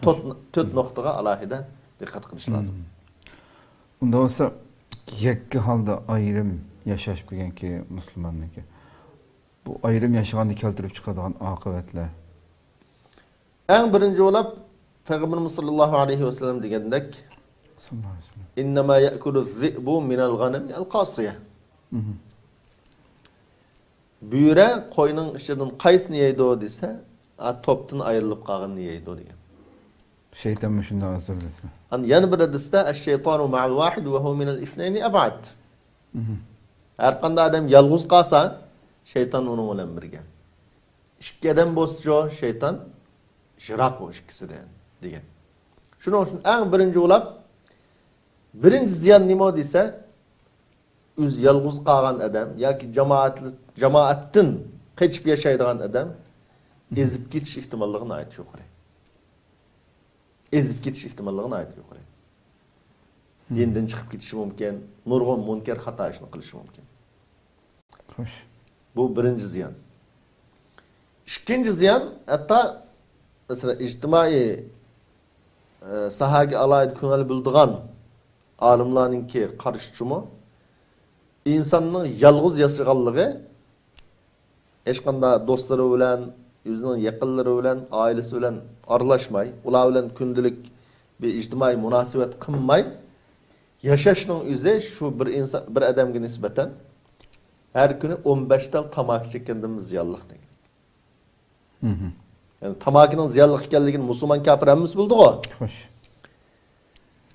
تۆت، تۆت نۇقتىغا ئالاھىدە دىققەت قىلىش لازىم. ئۇنداق بولسا، يەككە ھالدا ئايرىم ياشاش بۈگۈنكى مۇسۇلماننىڭكى. بۇ ئايرىم ياشىغاندا كەلتۈرۈپ چىقىدىغان ئاقىۋەتلەر. ئەڭ بىرىنچى بولاپ، پەيغەمبىرىمىز ساللاللاھۇ ئەلەيھى ۋەسەللەم دېگەندەك، ساللاللاھۇ ئەلەيھى ۋەسەللەم. «إنما يأكل الذئب من الغنم القاصية.» بۆرە قوينىڭ ئىچىدىن قايسىنى يەيدۇ دېسە، ئا، توپتىن ئايرىلىپ قالغىنىنى يەيدۇ دېگەن. شەيتانمۇ شۇنداق ھازىرلىسا. ئان-، يەنە بىر ھەدىستە، «الشيطان مع الواحد وهو من الاثنين أبعد.» ھەر قانداق ئادەم يالغۇز قالسا، شەيتان ئۇنىڭ بىلەن بىرگە. ئىككى ئادەم بولسىچۇ، شەيتان يىراق ئۇ ئىككىسىدىن، دېگەن. شۇنىڭ ئۈچۈن ئەڭ بىرىنچى بولاپ، بىرىنچى زىيان نېمە دېسە، ئۆزى يالغۇز قالغان ئادەم ياكى جامائەت، جامائەتتىن قېچىپ ياشايدىغان ئادەم ئېزىپ كېتىش ئېھتىماللىقى ناھايىتى يۇقىرى. ئېزىپ كېتىش ئېھتىماللىقى ناھايىتى يۇقىرى. دىندىن چىقىپ كېتىشى مۇمكىن، نۇرغۇن مۇنكەر خاتا ئىشنى قىلىشى مۇمكىن. خوش. بۇ بىرىنچى زىيان. ئىككىنچى زىيان، ھەتتا، مەسىلەن، ئىجتىمائىي، ئە، ساھەگە ئالاھىدە كۆڭۈل بۆلىدىغان ئالىملارنىڭكى قارىشىچىمۇ، ئىنساننىڭ يالغۇز ياشىغانلىقى، ھېچقانداق دوستلىرى بىلەن، ئۆزىنىڭ يېقىنلىرى بىلەن، ئائىلىسى بىلەن ئارىلاشماي، ئۇلار بىلەن كۈندىلىك بىر ئىجتىمائىي مۇناسىۋەت قىلماي ياشاشنىڭ ئۆزى شۇ بىر ئىنسان، بىر ئادەمگە نىسبەتەن ھەر كۈنى ئون بەش تال تاماكا چەككەندىنمۇ زىيانلىق دېگەن. يەنى تاماكىنىڭ زىيانلىق ئىكەنلىكىنى مۇسۇلمان كاپىر ھەممىسى بىلىدىغۇ. خوش.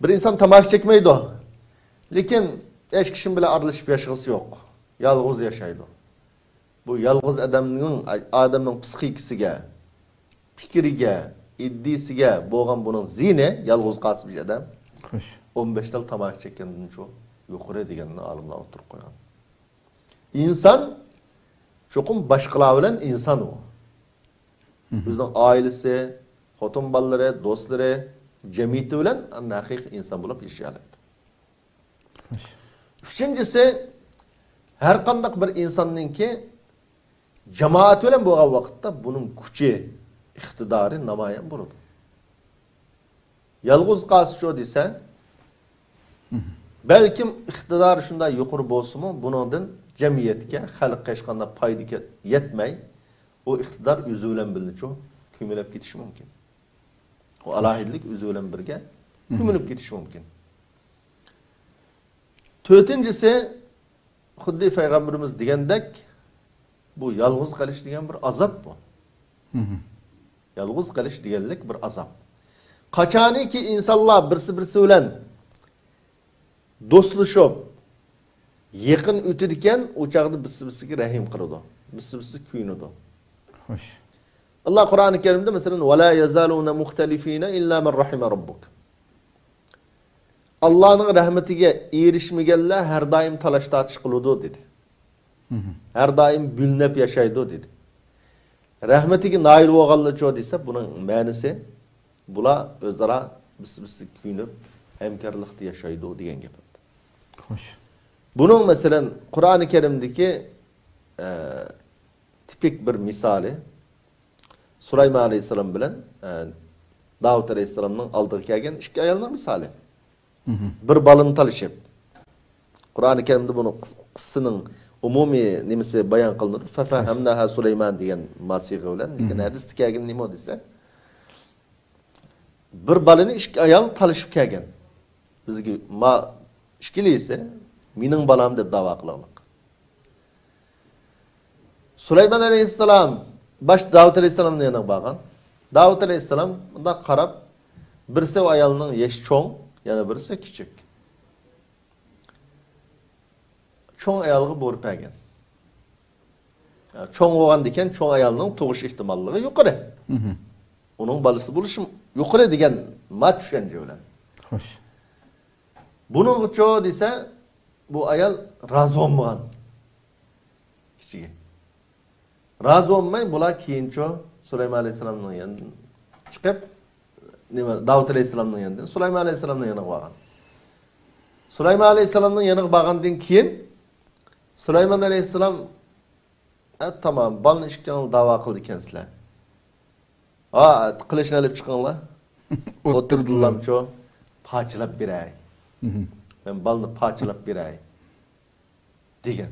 بىر ئىنسان تاماكا چەكمەيدۇ. لېكىن ھېچ كىشى بىلەن ئارىلىشىپ ياشىغۇسى يوق. يالغۇز ياشايدۇ. بۇ يالغۇز ئادەمنىڭ، ئادەمنىڭ پسىخىكىسىگە، پىكرىگە، ئىدىيىسىگە بولغان بۇنىڭ زىيىنى، يالغۇز قالسا بىر ئادەم، خوش، ئون بەش تال تاماكا چەككەندىنچۇ يۇقىرى دېگەننى ئالىملار ئوتتۇرىغا قويغان. ئىنسان چوقۇم باشقىلار بىلەن ئىنسان ئۇ. ئۆزىنىڭ ئائىلىسى، خوتۇن بالىلىرى، دوستلىرى، جەمئىيىتى بىلەن ئاندىن ھەقىقىي ئىنسان بولۇپ ياشىيالايدۇ. ئۈچىنچىسى، ھەر قانداق بىر ئىنساننىڭكى جامائەت بىلەن بولغان ۋاقىتتا بۇنىڭ كۈچى، ئىقتىدارى نامايان بولىدۇ. يالغۇز قالسىچۇ دېسە، بەلكىم ئىقتىدارى شۇنداق يۇقىرى بولسىمۇ، بۇنىڭدىن جەمئىيەتكە، خەلققە ھېچقانداق پايدا كە-، يەتمەي، ئۇ ئىقتىدار ئۆزى بىلەن بىللىچۇ كۆمۈلۈپ كېتىشى مۇمكىن. ئۇ ئالاھىدىلىك ئۆزى بىلەن بىرگە كۆمۈلۈپ كېتىشى مۇمكىن. تۆتىنچىسى، خۇددى پەيغەمبىرىمىز دېگەندەك، بۇ يالغۇز قېلىش دېگەن بىر ئازاب بۇ. يالغۇز قېلىش دېگەنلىك بىر ئازاب. قاچانكى ئىنسانلار بىرسى-بىرسى بىلەن دوستلىشىپ، يېقىن ئۆتىدىكەن، ئۇ چاغدا بىرسى-بىرسىگە رەھىم قىلىدۇ، بىرسى-بىرسىگە كۆيۈنىدۇ. خوش. ئاللا قۇرئانى كەرىمدە، مەسىلەن، «ولا يزالون مختلفين إلا من رحم ربك.» ئاللانىڭ رەھمىتىگە ئېرىشمىگەنلەر ھەر دائىم تالاش-تارتىش قىلىدۇ، دېدى. ھەر دائىم بۆلۈنۈپ ياشايدۇ، دېدى. رەھمىتىگە نائىل بولغانلىرىچۇ دېسە، بۇنىڭ مەنىسى، بۇلار ئۆزئارا بىرسى-بىرسىگە كۆيۈنۈپ، ھەمكارلىقتا ياشايدۇ دېگەن گەپ. خوش. بۇنىڭ، مەسىلەن، قۇرئانى كەرىمدىكى، ئە، تىپىك بىر مىسالى، سۇلايمان ئەلەيھىسسالام بىلەن، ئە، داۋۇت ئەلەيھىسسالامنىڭ ئالدىغا كەلگەن ئىككى ئايالنىڭ مىسالى. بىر بالىنى تالىشىپ، قۇرئانى كەرىمدە بۇنىڭ قىس-، قىسسىنىڭ ئومۇمىي نېمىسى بايان قىلىنىدۇ. فَفَهَّمْنَاهَا سُلَيْمَانَ دېگەن ما سىيغە بىلەن. لېكىن ھەدىستە كەلگىنى نېمە دېسە، بىر بالىنى ئىككى ئايال تالىشىپ كەلگەن. بىزگە ما ئىككىلىسى مېنىڭ بالام دەپ داۋا قىلغانلىق. سۇلايمان ئەلەيھىسسالام باشتا داۋۇت ئەلەيھىسسالامنىڭ يېنىغا بارغان. داۋۇت ئەلەيھىسسالام مۇنداق قاراپ، بىرسى ئايالنىڭ يېشى چوڭ، يەنە بىرسى كىچىك. چوڭ ئايالغا بۇيرۇپ بەرگەن. چوڭ بولغاندىكىن چوڭ ئايالنىڭ تۇغۇش ئېھتىماللىقى يۇقىرى. ئۇنىڭ بالىسى بولۇشى يۇقىرى دېگەن ما چۈشەنچە بىلەن. خوش. بۇنىڭغىچۇ دېسە، بۇ ئايال رازى بولمىغان. كىچىكى. رازى بولماي، بۇلار كېيىنچۇ سۇلايمان ئەلەيھىسسالامنىڭ يېنىدىن چىقىپ، نېمە، داۋۇت ئەلەيھىسسالامنىڭ يېنىدىن سۇلايمان ئەلەيھىسسالامنىڭ يېنىغا بارغان. سۇلايمان ئەلەيھىسسالامنىڭ يېنىغا بارغاندىن كېيىن، سۇلايمان ئەلەيھىسسالام، ھە، تامام، بالىنى ئىككىڭلار داۋا قىلىدىكەنسىلەر. ھا، قىلىچنى ئېلىپ چىقىڭلار. ئوتتۇرىدىلامچۇ پارچىلاپ بېرەي. مەن بالىنى پارچىلاپ بېرەي، دېگەن.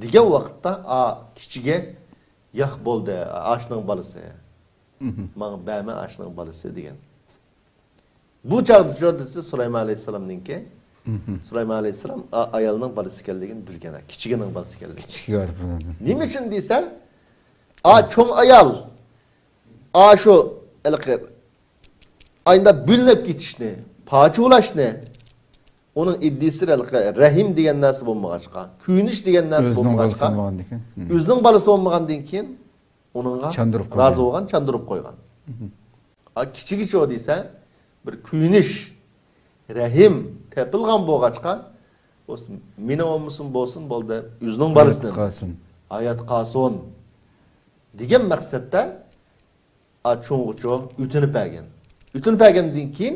دېگەن ۋاقىتتا، ئا، كىچىكى، ياق، بولدى، ئاشۇنىڭ بالىسى. ماڭا بەرمە ئاشۇنىڭ بالىسى، دېگەن. بۇ چاغدا چۇ دېسە، سۇلايمان ئەلەيھىسسالامنىڭكى، سۇلايمان ئەلەيھىسسالام ئا-، ئايالنىڭ بالىسى ئىكەنلىكىنى بىلگەن، كىچىكىنىڭ بالىسى ئىكەنلىكىنى. كىچىكى بار بۇنىڭدىن. نېمە ئۈچۈن دېسە، ئا، چوڭ ئايال، ئا، شۇ ھېلىقى ئايندا بۆلۈنۈپ كېتىشنى، پارچە بولۇشنى، ئۇنىڭ ئىدىيىسى ھېلىقى رەھىم دېگەن نەرسە بولمىغاچقا، كۆيۈنۈش دېگەن نەرسە بولمىغاچقا، ئۆزىنىڭ بالىسى بولمىغاندىن كېيىن ئۇنىڭغا رازى بولغان، چاندۇرۇپ قويغان. ئا، كىچىكىچۇ دېسە، بىر كۆيۈنۈش، رەھىم تېپىلغان بولغاچقا، بولسۇن، مېنىڭ بولمىسۇن، بولسۇن، بولدى، ئۆزىنىڭ بالىسىنى ھايات قالسۇن دېگەن مەقسەتتە، ئا، چوڭغىچۇ ئۆتۈنۈپ بەرگەن. ئۆتۈنۈپ بەرگەندىن كېيىن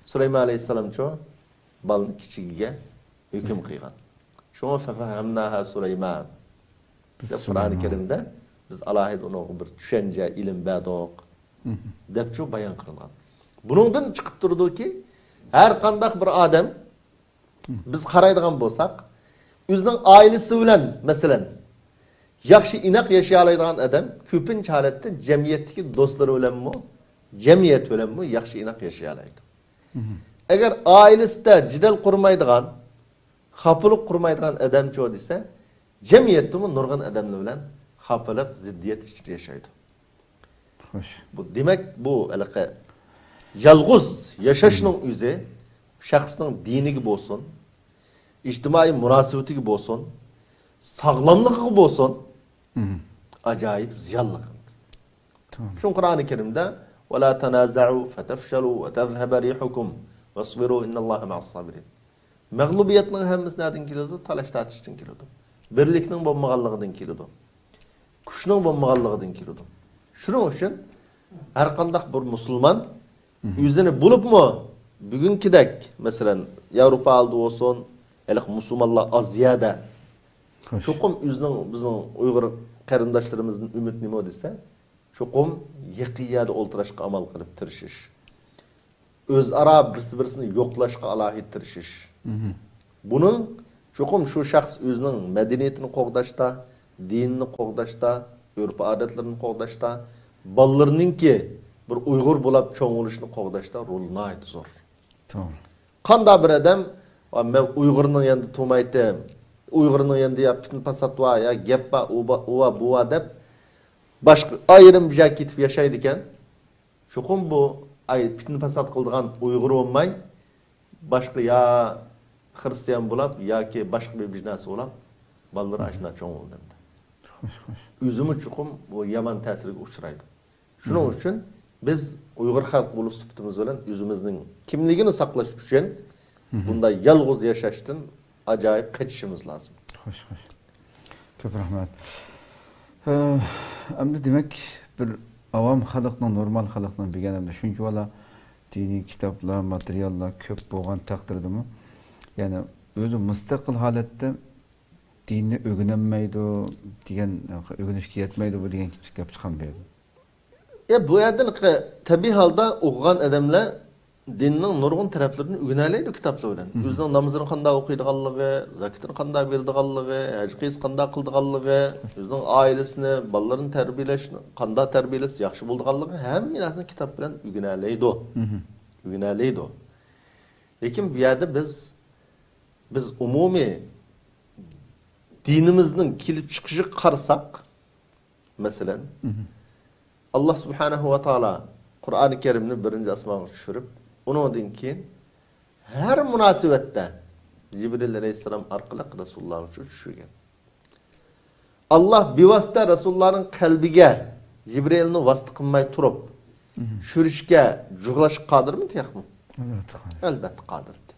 سۇلايمان ئەلەيھىسسالامچۇ بالىنى كىچىكىگە ھۆكۈم قىلغان. شۇڭا فەفەھەمناھا سۇلايمان دەپ قۇرئانى كەرىمدە بىز ئالاھىدە ئۇنىڭغا بىر چۈشەنچە، ئىلىم بەردۇق دەپچۇ بايان قىلىنغان. بۇنىڭدىن چىقىپ تۇرىدۇكى، ھەر قانداق بىر ئادەم، بىز قارايدىغان بولساق، ئۆزىنىڭ ئائىلىسى بىلەن، مەسىلەن، ياخشى ئىناق ياشىيالايدىغان ئادەم كۆپىنچە ھالەتتە جەمئىيەتتىكى دوستلىرى بىلەنمۇ، جەمئىيەت بىلەنمۇ ياخشى ئىناق ياشىيالايدۇ. ئەگەر ئائىلىسىدە جېدەل قۇرمايدىغان، خاپىلىق قۇرمايدىغان ئادەمچۇ دېسە، جەمئىيەتتىمۇ نۇرغۇن ئادەملەر بىلەن خاپىلىق، زىددىيەت ئىچىدە ياشايدۇ. خوش. بۇ، دېمەك، بۇ ھېلىقى يالغۇز ياشاشنىڭ ئۆزى شەخسنىڭ دىنىگە بولسۇن، ئىجتىمائىي مۇناسىۋىتىگە بولسۇن، ساغلاملىقىغا بولسۇن، ئاجايىپ زىيانلىق. شۇڭا قۇرئانى كەرىمدە، «ولا تنازعوا فتفشلوا وتذهب ريحكم واصبروا إن الله مع الصابرين.» مەغلۇبىيەتنىڭ ھەممىسى نەدىن كېلىدۇ؟ تالاش-تارتىشتىن كېلىدۇ. بىرلىكنىڭ بولمىغانلىقىدىن كېلىدۇ. كۈچنىڭ بولمىغانلىقىدىن كېلىدۇ. شۇنىڭ ئۈچۈن ھەرقانداق بىر مۇسۇلمان ئۆزىنى، بولۇپمۇ بۈگۈنكىدەك، مەسىلەن، ياۋروپا ئالدى بولسۇن، ھېلىقى مۇسۇلمانلار ئاز يەردە، چوقۇم ئۆزىنىڭ، بىزنىڭ ئۇيغۇر قېرىنداشلىرىمىزدىن ئۈمىد نېمە دېسە، چوقۇم يېقىن يەردە ئولتۇراشقا ئامال قىلىپ تىرىشىش. ئۆزئارا بىرسى-بىرسىنى يوقلاشقا ئالاھىدە تىرىشىش. بۇنىڭ چوقۇم شۇ شەخس ئۆزىنىڭ مەدەنىيىتىنى قوغداشتا، دىنىنى قوغداشتا، ئۆرپ-ئادەتلىرىنى قوغداشتا، بالىلىرىنىڭكى بىر ئۇيغۇر بولاپ چوڭ بولۇشىنى قوغداشتا رولى ناھايىتى زور. توغرا. قانداق بىر ئادەم، «ۋا، مەن ئۇيغۇرنىڭ يېنىدا تۇرمايتتىم، ئۇيغۇرنىڭ يېنىدا يا پىتنە-پاسات بار، يا گەپ بار، ئۇ بار، ئۇ بار، بۇ بار» دەپ، باشقا ئايرىم بىر يەرگە كېتىپ ياشايدىكەن. چوقۇم بۇ، ئاي، پىتنە-پاسات قىلىدىغان ئۇيغۇر بولماي، باشقا يا خىرىستىيان بولاپ ياكى باشقا بىر، بىر نەرسە بولاپ، بالىلىرى ئاشۇنداق چوڭ بولدى ئەمدى. خوش، خوش. ئۆزىمۇ چوقۇم بۇ يامان تەسىرگە ئۇچرايدۇ. شۇنىڭ ئۈچۈن بىز ئۇيغۇر خەلق بولۇش سۈپىتىمىز بىلەن ئۆزىمىزنىڭ كىملىكىنى ساقلاش ئۈچۈن بۇنداق يالغۇز ياشاشتىن ئاجايىپ قېچىشىمىز لازىم. خوش، خوش. كۆپ رەھمەت. ئە، ئەمدى دېمەك، بىر ئاۋام خەلقنىڭ، نورمال خەلقنىڭ بىلگەن ئەمدى شۇنچىۋالا دىنىي كىتابلار، ماتېرىياللار كۆپ بولغان تەقدىردىمۇ، يەنى ئۆزى مۇستەقىل ھالەتتە دىننى ئۆگىنەلمەيدۇ دېگەن، ئۆگىنىشكە يەتمەيدۇ بۇ دېگەن گەپ چىققان بۇ يەردە. ئە، بۇ يەردىن تەبىئىي ھالدا ئوقۇغان ئادەملەر دىننىڭ نۇرغۇن تەرەپلىرىنى ئۆگىنەلەيدۇ كىتابلار بىلەن. ئۆزىنىڭ نامىزىنى قانداق ئوقۇيدىغانلىقى، زاكىتىنى قانداق بېرىدىغانلىقى، ھەج قىلسا قانداق قىلىدىغانلىقى، ئۆزىنىڭ ئائىلىسىنى، بالىلىرىنى تەربىيەلەشنى قانداق تەربىيەلەشسە ياخشى بولىدىغانلىقى ھەممە نەرسىنى كىتاب بىلەن ئۆگىنەلەيدۇ. ئۆگىنەلەيدۇ. لېكىن بۇ يەردە بىز، بىز ئومۇمىي دىنىمىزنىڭ كېلىپ چىقىشىغا قارىساق، مەسىلەن، ئاللا سۇبھانەھۇ ۋە تائالا قۇرئانى كەرىمنى بىرىنچى ئاسمانغا چۈشۈرۈپ، ئۇنىڭدىن كېيىن ھەر مۇناسىۋەتتە جىبرىل ئەلەيھىسسالام ئارقىلىق رەسۇلۇللاغىچە چۈشۈرگەن. ئاللا بىۋاسىتە رەسۇلۇللانىڭ قەلبىگە جىبرىلنى ۋاسىتە قىلماي تۇرۇپ، چۈشۈرۈشكە، جۇغلاشقا قادىرمىدى ياقمۇ؟ ئەلۋەتتە قادىر. ئەلۋەتتە قادىر ئىدى.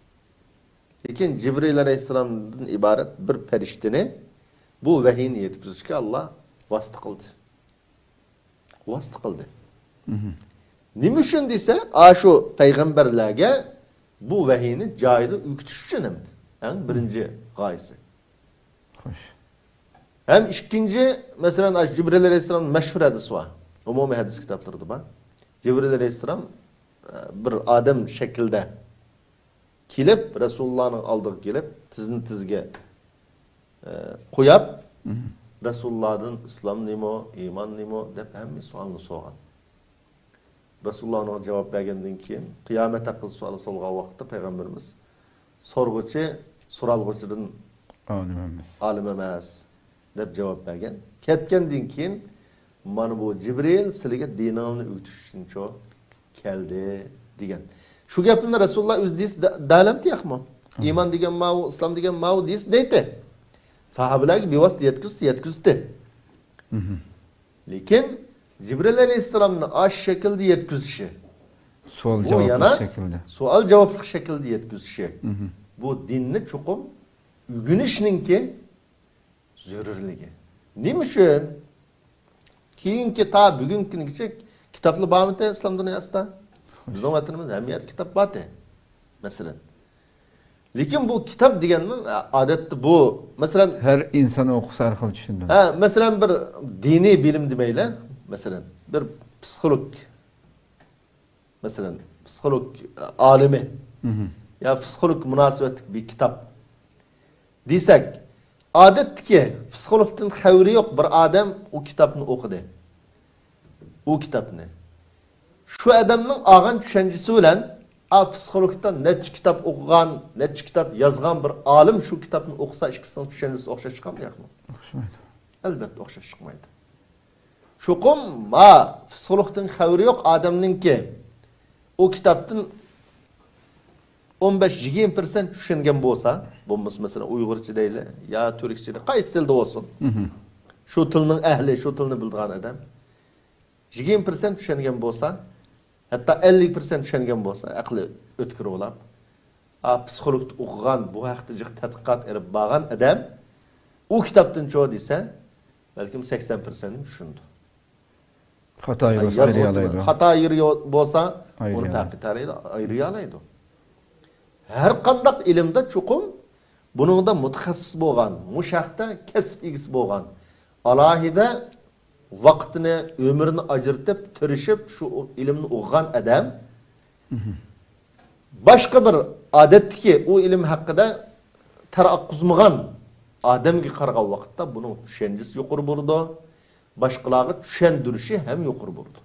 لېكىن جىبرىل ئەلەيھىسسالامدىن ئىبارەت بىر پەرىشتىنى بۇ ۋەھىينى يەتكۈزۈشكە ئاللا ۋاسىتە قىلدى. ۋاسىتە قىلدى. نېمە ئۈچۈن دېسە، ئاشۇ پەيغەمبەرلەرگە بۇ ۋەھىينى جايىدا ئۆگىتىش ئۈچۈن ئەمدى. ئەڭ بىرىنچى غايىسى. خوش. ھەم ئىككىنچى، مەسىلەن، ئاشۇ جىبرىل ئەلەيھىسسالام مەشھۇر ھەدىسى بار. ئومۇمىي ھەدىس كىتابلىرىدا بار. جىبرىل ئەلەيھىسسالام، ئە، بىر ئادەم شەكلىدە كېلىپ، رەسۇلۇللانىڭ ئالدىغا كېلىپ، تىزنى تىزگە، ئە، قويۇپ، رەسۇلۇللادىن ئىسلام نېمە، ئىمان نېمە دەپ ھەممە سوئالنى سورىغان. رەسۇلۇللا ئۇنىڭغا جاۋاب بەرگەندىن كېيىن، قىيامەت ھەققىدە سوئال سورىغان ۋاقىتتا پەيغەمبىرىمىز، سورىغۇچى سورالغۇچىدىن ئالىم ئەمەس. ئالىم ئەمەس، دەپ جاۋاب بەرگەن. كەتكەندىن كېيىن، مانا بۇ جىبرىل سىلىگە دىنىڭلارنى ئۆگىتىش ئۈچۈن شۇ كەلدى، دېگەن. شۇ گەپنى رەسۇلۇللا ئۆزى دېسە دە-، دەلەمتى ياقمۇ؟ ئىمان دېگەن ماۋۇ، ئىسلام دېگەن ماۋۇ دېسە دەيتتى. ساھابىلەرگە بىۋاسىتە يەتكۈزسە يەتكۈزدى. لېكىن جىبرىل ئەلەيھىسسالامنى ئاشۇ شەكىلدە يەتكۈزۈشى، سوئال بۇ يەنە جاۋابلىق شەكىلدە. سوئال جاۋابلىق شەكىلدە يەتكۈزۈشى، بۇ دىننى چوقۇم ئۆگىنىشنىڭكى زۆرۈرلۈكى. نېمە ئۈچۈن؟ كېيىنكى تا بۈگۈنكى كۈنگىچە كىتابلا بارمىدى ئىسلام دۇنياسىدا؟ بىزنىڭ ۋەتىنىمىزدە ھەممە يەردە كىتاب باردى، مەسىلەن. لېكىن بۇ كىتاب دېگەننىڭ، ئادەتتە بۇ، مەسىلەن، ھەر ئىنسان ئوقۇسا ھەر خىل چۈشىنىدۇ. ھە، مەسىلەن، بىر دىنىي بىلىم دېمەيلى، مەسىلەن، بىر پسىخولوگ، مەسىلەن، پسىخولوگ ئالىمى يا پسىخولوگ مۇناسىۋەتلىك بىر كىتاب دېسەك، ئادەتتىكى پسىخولوگتىن خەۋىرى يوق بىر ئادەم ئۇ كىتابنى ئوقۇدى. ئۇ كىتابنى. شۇ ئادەمنىڭ ئالغان چۈشەنچىسى بىلەن، ئا، پسىخولوگتا نەچچە كىتاب ئوقۇغان، نەچچە كىتاب يازغان بىر ئالىم شۇ كىتابنى ئوقۇسا، ئىككىسىنىڭ چۈشەنچىسى ئوخشاش چىقامدۇ ياقمۇ؟ ئوخشىمايدۇ. ئەلۋەتتە ئوخشاش چىقمايدۇ. چوقۇم ما پسىخولوگتىن خەۋىرى يوق ئادەمنىڭكى ئۇ كىتابتىن ئون بەش يىگىرمە پىرسەنت چۈشەنگەن بولسا، بولمىسا، مەسىلەن، ئۇيغۇرچە دەيلى يا تۈركچە دەيلى، قايسى تىلدا بولسۇن، شۇ تىلنىڭ ئەھلى، شۇ تىلنى بىلىدىغان ئادەم يىگىرمە پىرسەنت چۈشەنگەن بولسا، ھەتتا ئەللىك پىرسەنت چۈشەنگەن بولسا، ئەقلى ئۆتكۈر بولاپ، ئا، پسىخولوگتا ئوقۇغان، بۇ ھەقتە جىق تەتقىقات ئېلىپ بارغان ئادەم ئۇ كىتابتىنچۇ دېسە، بەلكىم سەكسەن پىرسەنت چۈشىنىدۇ. خاتا يېرى بولسا ئايرىيالايدۇ. خاتا يېرى يو-، بولسا، ئۇنى ئايرىيالايدۇ. پەقەت ئايرىيالايدۇ. ھەر قانداق ئىلىمدە چوقۇم بۇنىڭدا مۇتەخەسسىس بولغان، مۇشۇ ھەقتە كەسىپ ئىگىسى بولغان، ئالاھىدە ۋاقتىنى، ئۆمرىنى ئاجرىتىپ، تىرىشىپ شۇ ئىلىمنى ئوقۇغان ئادەم باشقا بىر ئادەتتىكى ئۇ ئىلىم ھەققىدە تەر ئاققۇزمىغان ئادەمگە قارىغان ۋاقىتتا بۇنىڭ چۈشەنچىسى يۇقىرى بولىدۇ، باشقىلارغا چۈشەندۈرۈشى ھەم يۇقىرى بولىدۇ.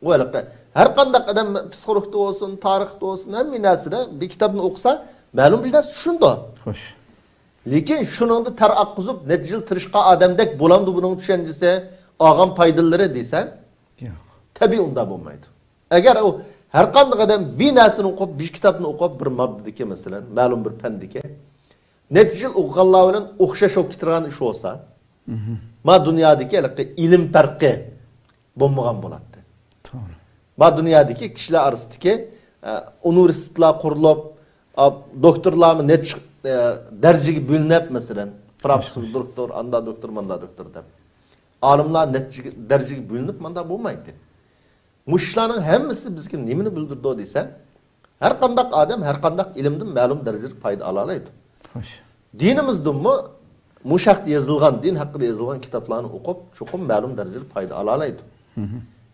ئۇ ھېلىقى ھەر قانداق ئادەم پسىخولوگتا بولسۇن، تارىختا بولسۇن، ھەممە نەرسىدە بىر كىتابنى ئوقۇسا، مەلۇم بىر نەرسە چۈشىنىدۇ. خوش. لېكىن شۇنىڭدا تەر ئاققۇزۇپ، نەچچە يىل تىرىشقان ئادەمدەك بولامدۇ بۇنىڭ چۈشەنچىسى، ئالغان پايدىلىرى دېسە، ياق. تەبىئىي ئۇنداق بولمايدۇ. ئەگەر ئۇ ھەر قانداق ئادەم بىر نەرسىنى ئوقۇپ، بىر كىتابنى ئوقۇپ، بىر ماددىدىكى، مەسىلەن، مەلۇم بىر پەندىكى نەچچە يىل ئوقۇغانلار بىلەن ئوخشاش بولۇپ كېتىدىغان ئىش بولسا، ما دۇنيادىكى ھېلىقى ئىلىم پەرقى بولمىغان بولاتتى. توغرا. ما دۇنيادىكى كىشىلەر ئارىسىدىكى، ئە، ئۇنىۋېرسىتېتلار قۇرۇلۇپ، ئا، دوكتورلارمۇ نەچچە، ئە، دەرىجىگە بۆلۈنۈپ، مەسىلەن، پروفېسسور، دوكتور، ئاندا دوكتور، ماندا دوكتور دەپ. ئالىملار نەچچە دەرىجىگە بۆلۈنۈپ، ماندا بولمايتتى. مۇشۇلارنىڭ ھەممىسى بىزگە نېمىنى بىلدۈرىدۇ دېسە، ھەر قانداق ئادەم ھەر قانداق ئىلىمدىن مەلۇم دەرىجىدە پايدا ئالالايدۇ. خوش. دىنىمىزدىنمۇ مۇشۇ ھەقتە يېزىلغان، دىن ھەققىدە يېزىلغان كىتابلارنى ئوقۇپ، چوقۇم مەلۇم دەرىجىدە پايدا ئالالايدۇ.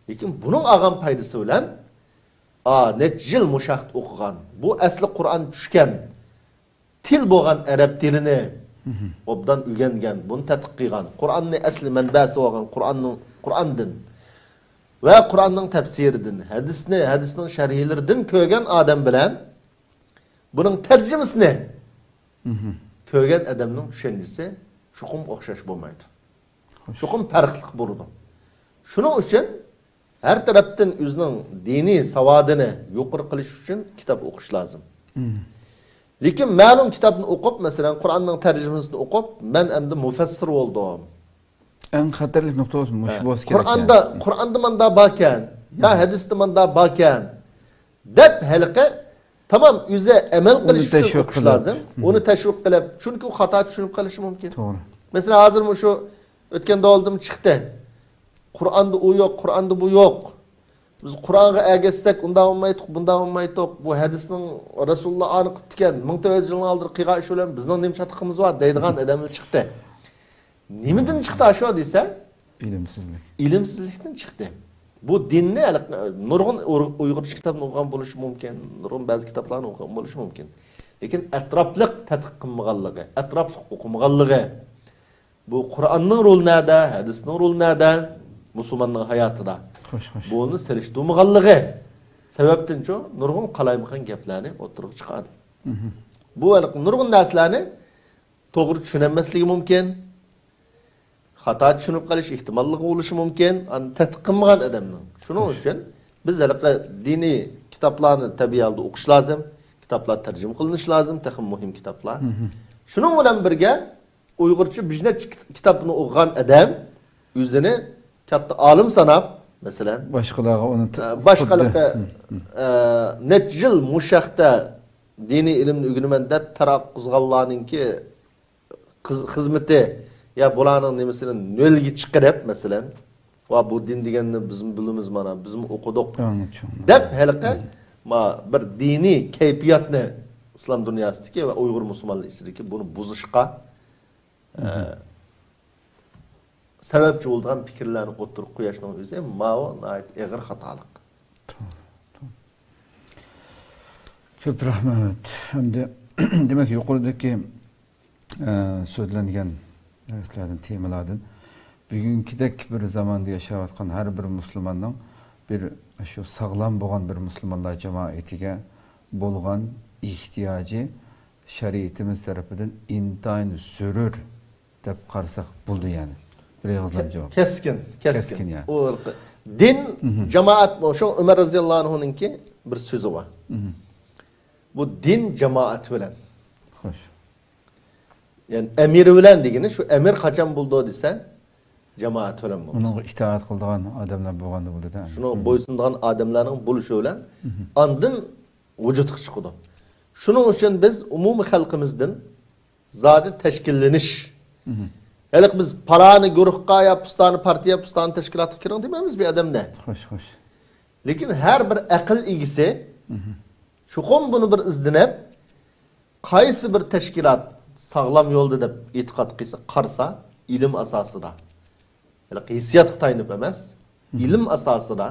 لېكىن بۇنىڭ ئالغان پايدىسى بىلەن ئا، نەچچە يىل مۇشۇ ھەقتە ئوقۇغان، بۇ ئەسلى قۇرئان چۈشكەن تىل بولغان ئەرەب تىلىنى ئوبدان ئۆگەنگەن، بۇنى تەتقىق قىلغان، قۇرئاننى ئەسلى مەنبەسى بولغان قۇرئاننىڭ، قۇرئاندىن ۋە قۇرئاننىڭ تەپسىرىدىن، ھەدىسنى، ھەدىسنىڭ شەرھلىرىدىن كۆرگەن ئادەم بىلەن بۇنىڭ تەرجىمىسىنى كۆرگەن ئادەمنىڭ چۈشەنچىسى چوقۇم ئوخشاش بولمايدۇ. چوقۇم پەرقلىق بولىدۇ. شۇنىڭ ئۈچۈن ھەر تەرەپتىن ئۆزىنىڭ دىنىي ساۋادىنى يۇقىرى قىلىش ئۈچۈن كىتاب ئوقۇش لازىم. لېكىن مەلۇم كىتابنى ئوقۇپ، مەسىلەن، قۇرئاننىڭ تەرجىمىسىنى ئوقۇپ، مەن ئەمدى مۇفەسسىر بولدۇم. ئەڭ خەتەرلىك نۇقتا مۇشۇ ھە. بولسا كېرەك. قۇرئاندا، قۇرئاندا ماندا باركەن، يا ھەدىستە ماندا باركەن، دەپ ھېلىقى تامام ئۆزى ئەمەل قىلىش ئۈچۈن ئوقۇش لازىم. ئۇنى تەشۋىق قىلىپ، چۈنكى ئۇ خاتا چۈشىنىپ قېلىشى مۇمكىن. توغرا. مەسىلەن، ھازىر مۇشۇ ئۆتكەن داۋالدىمۇ چىقتى. قۇرئاندا ئۇ يوق، قۇرئاندا بۇ يوق. بىز قۇرئانغا ئەگەشسەك، ئۇنداق بولمايتتۇق، بۇنداق بولمايتتۇق. بۇ ھەدىسنىڭ رەسۇلۇللا ئانى قىپتىكەن، مىڭ تۆت يۈز يىلنىڭ ئالدىدا قىلغان ئىشى بىلەن بىزنىڭ نېمە چاتىقىمىز بار دەيدىغان ئادەملەر چىقتى. نېمىدىن چىقتى ئاشۇ دېسە، بىلىمسىزلىك. ئىلىمسىزلىكتىن چىقتى. بۇ دىننى ھېلىقى نۇرغۇن ئۇر-، ئۇيغۇرچە كىتابنى ئوقۇغان بولۇشى مۇمكىن، نۇرغۇن بەزى كىتابلارنى ئوقۇغان بولۇشى مۇمكىن. لېكىن ئەتراپلىق تەتقىق قىلمىغانلىقى، ئەتراپلىق ئوقۇمىغانلىقى، بۇ قۇرئاننىڭ رولى نەدە، ھەدىسنىڭ رولى نەدە، مۇسۇلماننىڭ ھاياتىدا خوش، خوش. بۇنى سېلىشتۇرمىغانلىقى سەۋەبتىنچۇ نۇرغۇن قالايمىقان گەپلەرنى ئوتتۇرىغا چىقاردى. بۇ ھېلىقى نۇرغۇن نەرسىلەرنى توغرا چۈشىنەلمەسلىكى مۇمكىن. خاتا چۈشىنىپ قېلىش ئېھتىماللىقى بولۇشى مۇمكىن، ئاندىن تەتقىق قىلمىغان ئادەمنىڭ. شۇنىڭ ئۈچۈن بىز ھېلىقى دىنىي كىتابلارنى تەبىئىي ھالدا ئوقۇش لازىم. كىتابلار تەرجىمە قىلىنىشى لازىم، تېخىمۇ مۇھىم كىتابلار. شۇنىڭ بىلەن بىرگە، ئۇيغۇرچە بىر نەچچە كىت-، كىتابنى ئوقۇغان ئادەم ئۆزىنى كاتتا ئالىم ساناپ، مەسىلەن، باشقىلارغا ئۇنى ت-، ئە، باشقىلارغا، ئە، نەچچە يىل مۇشۇ ھەقتە دىنىي ئىلىمنى ئۆگىنىمەن دەپ تەرەققىي قىلغانلارنىڭكى خىز-، خىزمىتى يا بۇلارنىڭ نېمىسىنى نۆلگە چىقىرىپ، مەسىلەن، ۋا بۇ دىن دېگەننى بىزمۇ بىلىمىز، مانا، بىزمۇ ئوقۇدۇق، ئەڭ چوڭ. دەپ ھېلىقى، ما، بىر دىنىي كەيپىياتنى ئىسلام دۇنياسىدىكى ۋە ئۇيغۇر مۇسۇلمانلار ئىچىدىكى بۇنى بۇزۇشقا، ئە، سەۋەبچى بولىدىغان پىكىرلەرنى ئوتتۇرىغا قويۇشنىڭ ئۆزى ماۋۇ ناھايىتى ئېغىر خاتالىق. كۆپ رەھمەت. ئەمدى، دېمەك، يۇقىرىدىكى ئە، سۆزلەنگەن نەرسىلەردىن، تېمىلاردىن بۈگۈنكىدەك بىر زاماندا ياشاۋاتقان ھەر بىر مۇسۇلماننىڭ بىر شۇ ساغلام بولغان بىر مۇسۇلمانلار جامائىتىگە بولغان ئېھتىياجى شەرىئىتىمىز تەرىپىدىن ئىنتايىن زۆرۈر دەپ قارىساق بولىدۇ، يەنى. بىر ئېغىزلام جاۋاب. كەسكىن، كەسكىن. كەسكىن، يەنى. ئۇ دىن، جامائەت، شۇ ئۆمەر رەزىياللاھۇ ئەنھۇنىڭكى بىر سۆزى بار. بۇ دىن جامائەت بىلەن. خوش. يەنى ئەمىر بىلەن دېگىنى شۇ، ئەمىر قاچان بولىدۇ دېسە، جامائەت بىلەن بولىدۇ. ئۇنىڭغا ئىتائەت قىلىدىغان ئادەملەر بولغاندا بولىدۇ. شۇنىڭغا بويسۇنىدىغان ئادەملەرنىڭ بولۇشى بىلەن ئاندىن ۋۇجۇدقا چىقىدۇ. شۇنىڭ ئۈچۈن بىز ئومۇمىي خەلقىمىزدىن زادى تەشكىللىنىش. ھېلىقى بىز پالانى گۇرۇھقا يا پۇستانى پارتىيە، پۇستانى تەشكىلاتقا كىرىڭ دېمەيمىز بىر ئادەمدە. خوش، خوش. لېكىن ھەر بىر ئەقىل ئىگىسى چوقۇم بۇنى بىر ئىزدىنىپ، قايسى بىر تەشكىلات ساغلام يولدا دەپ ئېتىقاد قىلسا، قارىسا، ئىلىم ئاساسىدا، ھېلىقى ھېسسىياتقا تايىنىپ ئەمەس، ئىلىم ئاساسىدا،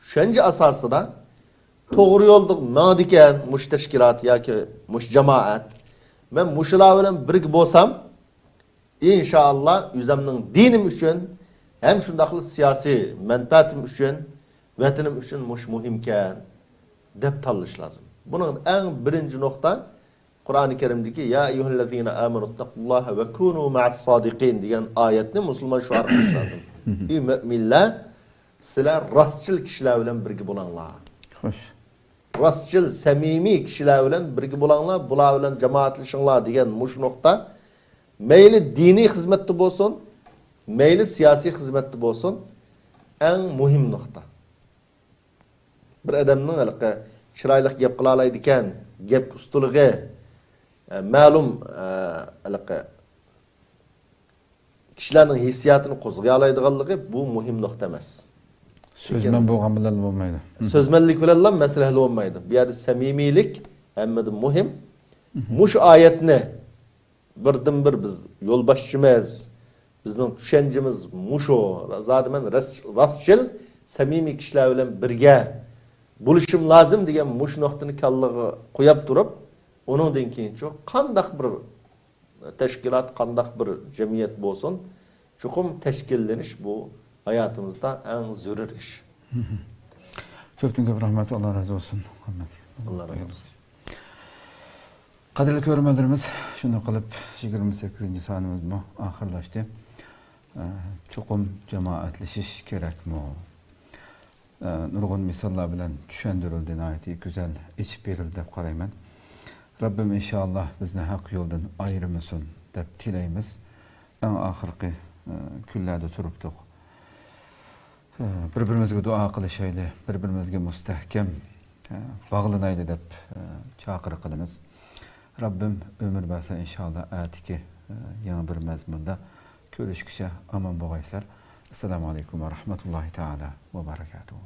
چۈشەنچە ئاساسىدا توغرا يولدا ماڭىدىكەن مۇشۇ تەشكىلات ياكى مۇشۇ جامائەت، مەن مۇشۇلار بىلەن بىرگە بولسام، ئىنشائاللا، ئۆزۈمنىڭ دىنىم ئۈچۈن ھەم شۇنداقلا سىياسىي مەنپەئەتىم ئۈچۈن، ۋەتىنىم ئۈچۈن مۇشۇ مۇھىمكەن، دەپ تاللىشى لازىم. بۇنىڭ ئەڭ بىرىنچى نۇقتا، قۇرئانى كەرىمدىكى «يا ئەييۇھەللەزىنە ئامەنۇ ئىتتەقۇللاھە ۋە كۇنۇ مەئەس سادىقىن» دېگەن ئايەتنى مۇسۇلمان شوئار قىلىشى لازىم. ئى مۆمىنلەر، سىلەر راستچىل كىشىلەر بىلەن بىرگە بولۇڭلار. خوش. راستچىل، سەمىمىي كىشىلەر بىلەن بىرگە بولۇڭلار، بۇلار بىلەن جامائەتلىشىڭلار دېگەن مۇشۇ نۇقتا مەيلى دىنىي خىزمەتتە بولسۇن، مەيلى سىياسىي خىزمەتتە بولسۇن، ئەڭ مۇھىم نۇقتا. بىر ئادەمنىڭ ھېلىقى چىرايلىق گەپ قىلالايدىكەن، گەپ ئۇستىلىقى، ئە، مەلۇم، ئە، ھېلىقى كىشىلەرنىڭ ھېسسىياتىنى قوزغىيالايدىغانلىقى بۇ مۇھىم نۇقتا ئەمەس. سۆزمەن بولغان بىلەنلا بولمايدۇ. سۆزمەنلىك بىلەنلا مەسىلە ھەل بولمايدۇ. بۇ يەردە سەمىمىيلىك ھەممىدىن مۇھىم. مۇشۇ ئايەتنى بىردىنبىر بىز يولباشچىمىز، بىزنىڭ چۈشەنچىمىز مۇشۇ. زادى مەن راس-، راستچىل، سەمىمىي كىشىلەر بىلەن بىرگە بولۇشۇم لازىم دېگەن مۇشۇ نۇقتىنى كاللىغا قويۇپ تۇرۇپ، ئۇنىڭدىن كېيىنچۇ قانداق بىر تەشكىلات، قانداق بىر جەمئىيەت بولسۇن، چوقۇم تەشكىللىنىش بۇ ھاياتىمىزدا ئەڭ زۆرۈر ئىش. كۆپتىن كۆپ رەھمەت، ئاللا رازى بولسۇن، مۇھەممەد. ئاللا رازى بولسۇن. قەدىرلىك كۆرۈرمەنلىرىمىز، شۇنداق قىلىپ يىگىرمە سەككىزىنچى سانىمىزمۇ ئاخىرلاشتى. ئە، چوقۇم جامائەتلىشىش كېرەكمۇ؟ ئە، نۇرغۇن مىساللار بىلەن چۈشەندۈرۈلدى، ناھايىتى گۈزەل ئېچىپ بېرىلدى دەپ قارايمەن. رەببىم ئىنشائاللا بىزنى ھەق يولدىن ئايرىمىسۇن دەپ تىلەيمىز. ئەڭ ئاخىرقى، ئە، كۈنلەردە تۇرۇپتۇق. ئە، بىر-بىرىمىزگە دۇئا قىلىشايلى، بىر-بىرىمىزگە مۇستەھكەم، ئە، باغلىنايلى دەپ، ئە، چاقىرىق قىلىمىز. رەببىم ئۆمۈر بەرسە ئىنشائاللا ئەتىكى، ئە، يېڭى بىر مەزمۇندا كۆرۈشكىچە ئامان بولغايسىلەر. ئەسسالامۇ ئەلەيكۇم ۋە رەھمەتۇللاھى تەئالا ۋە بەرەكاتۇھۇ.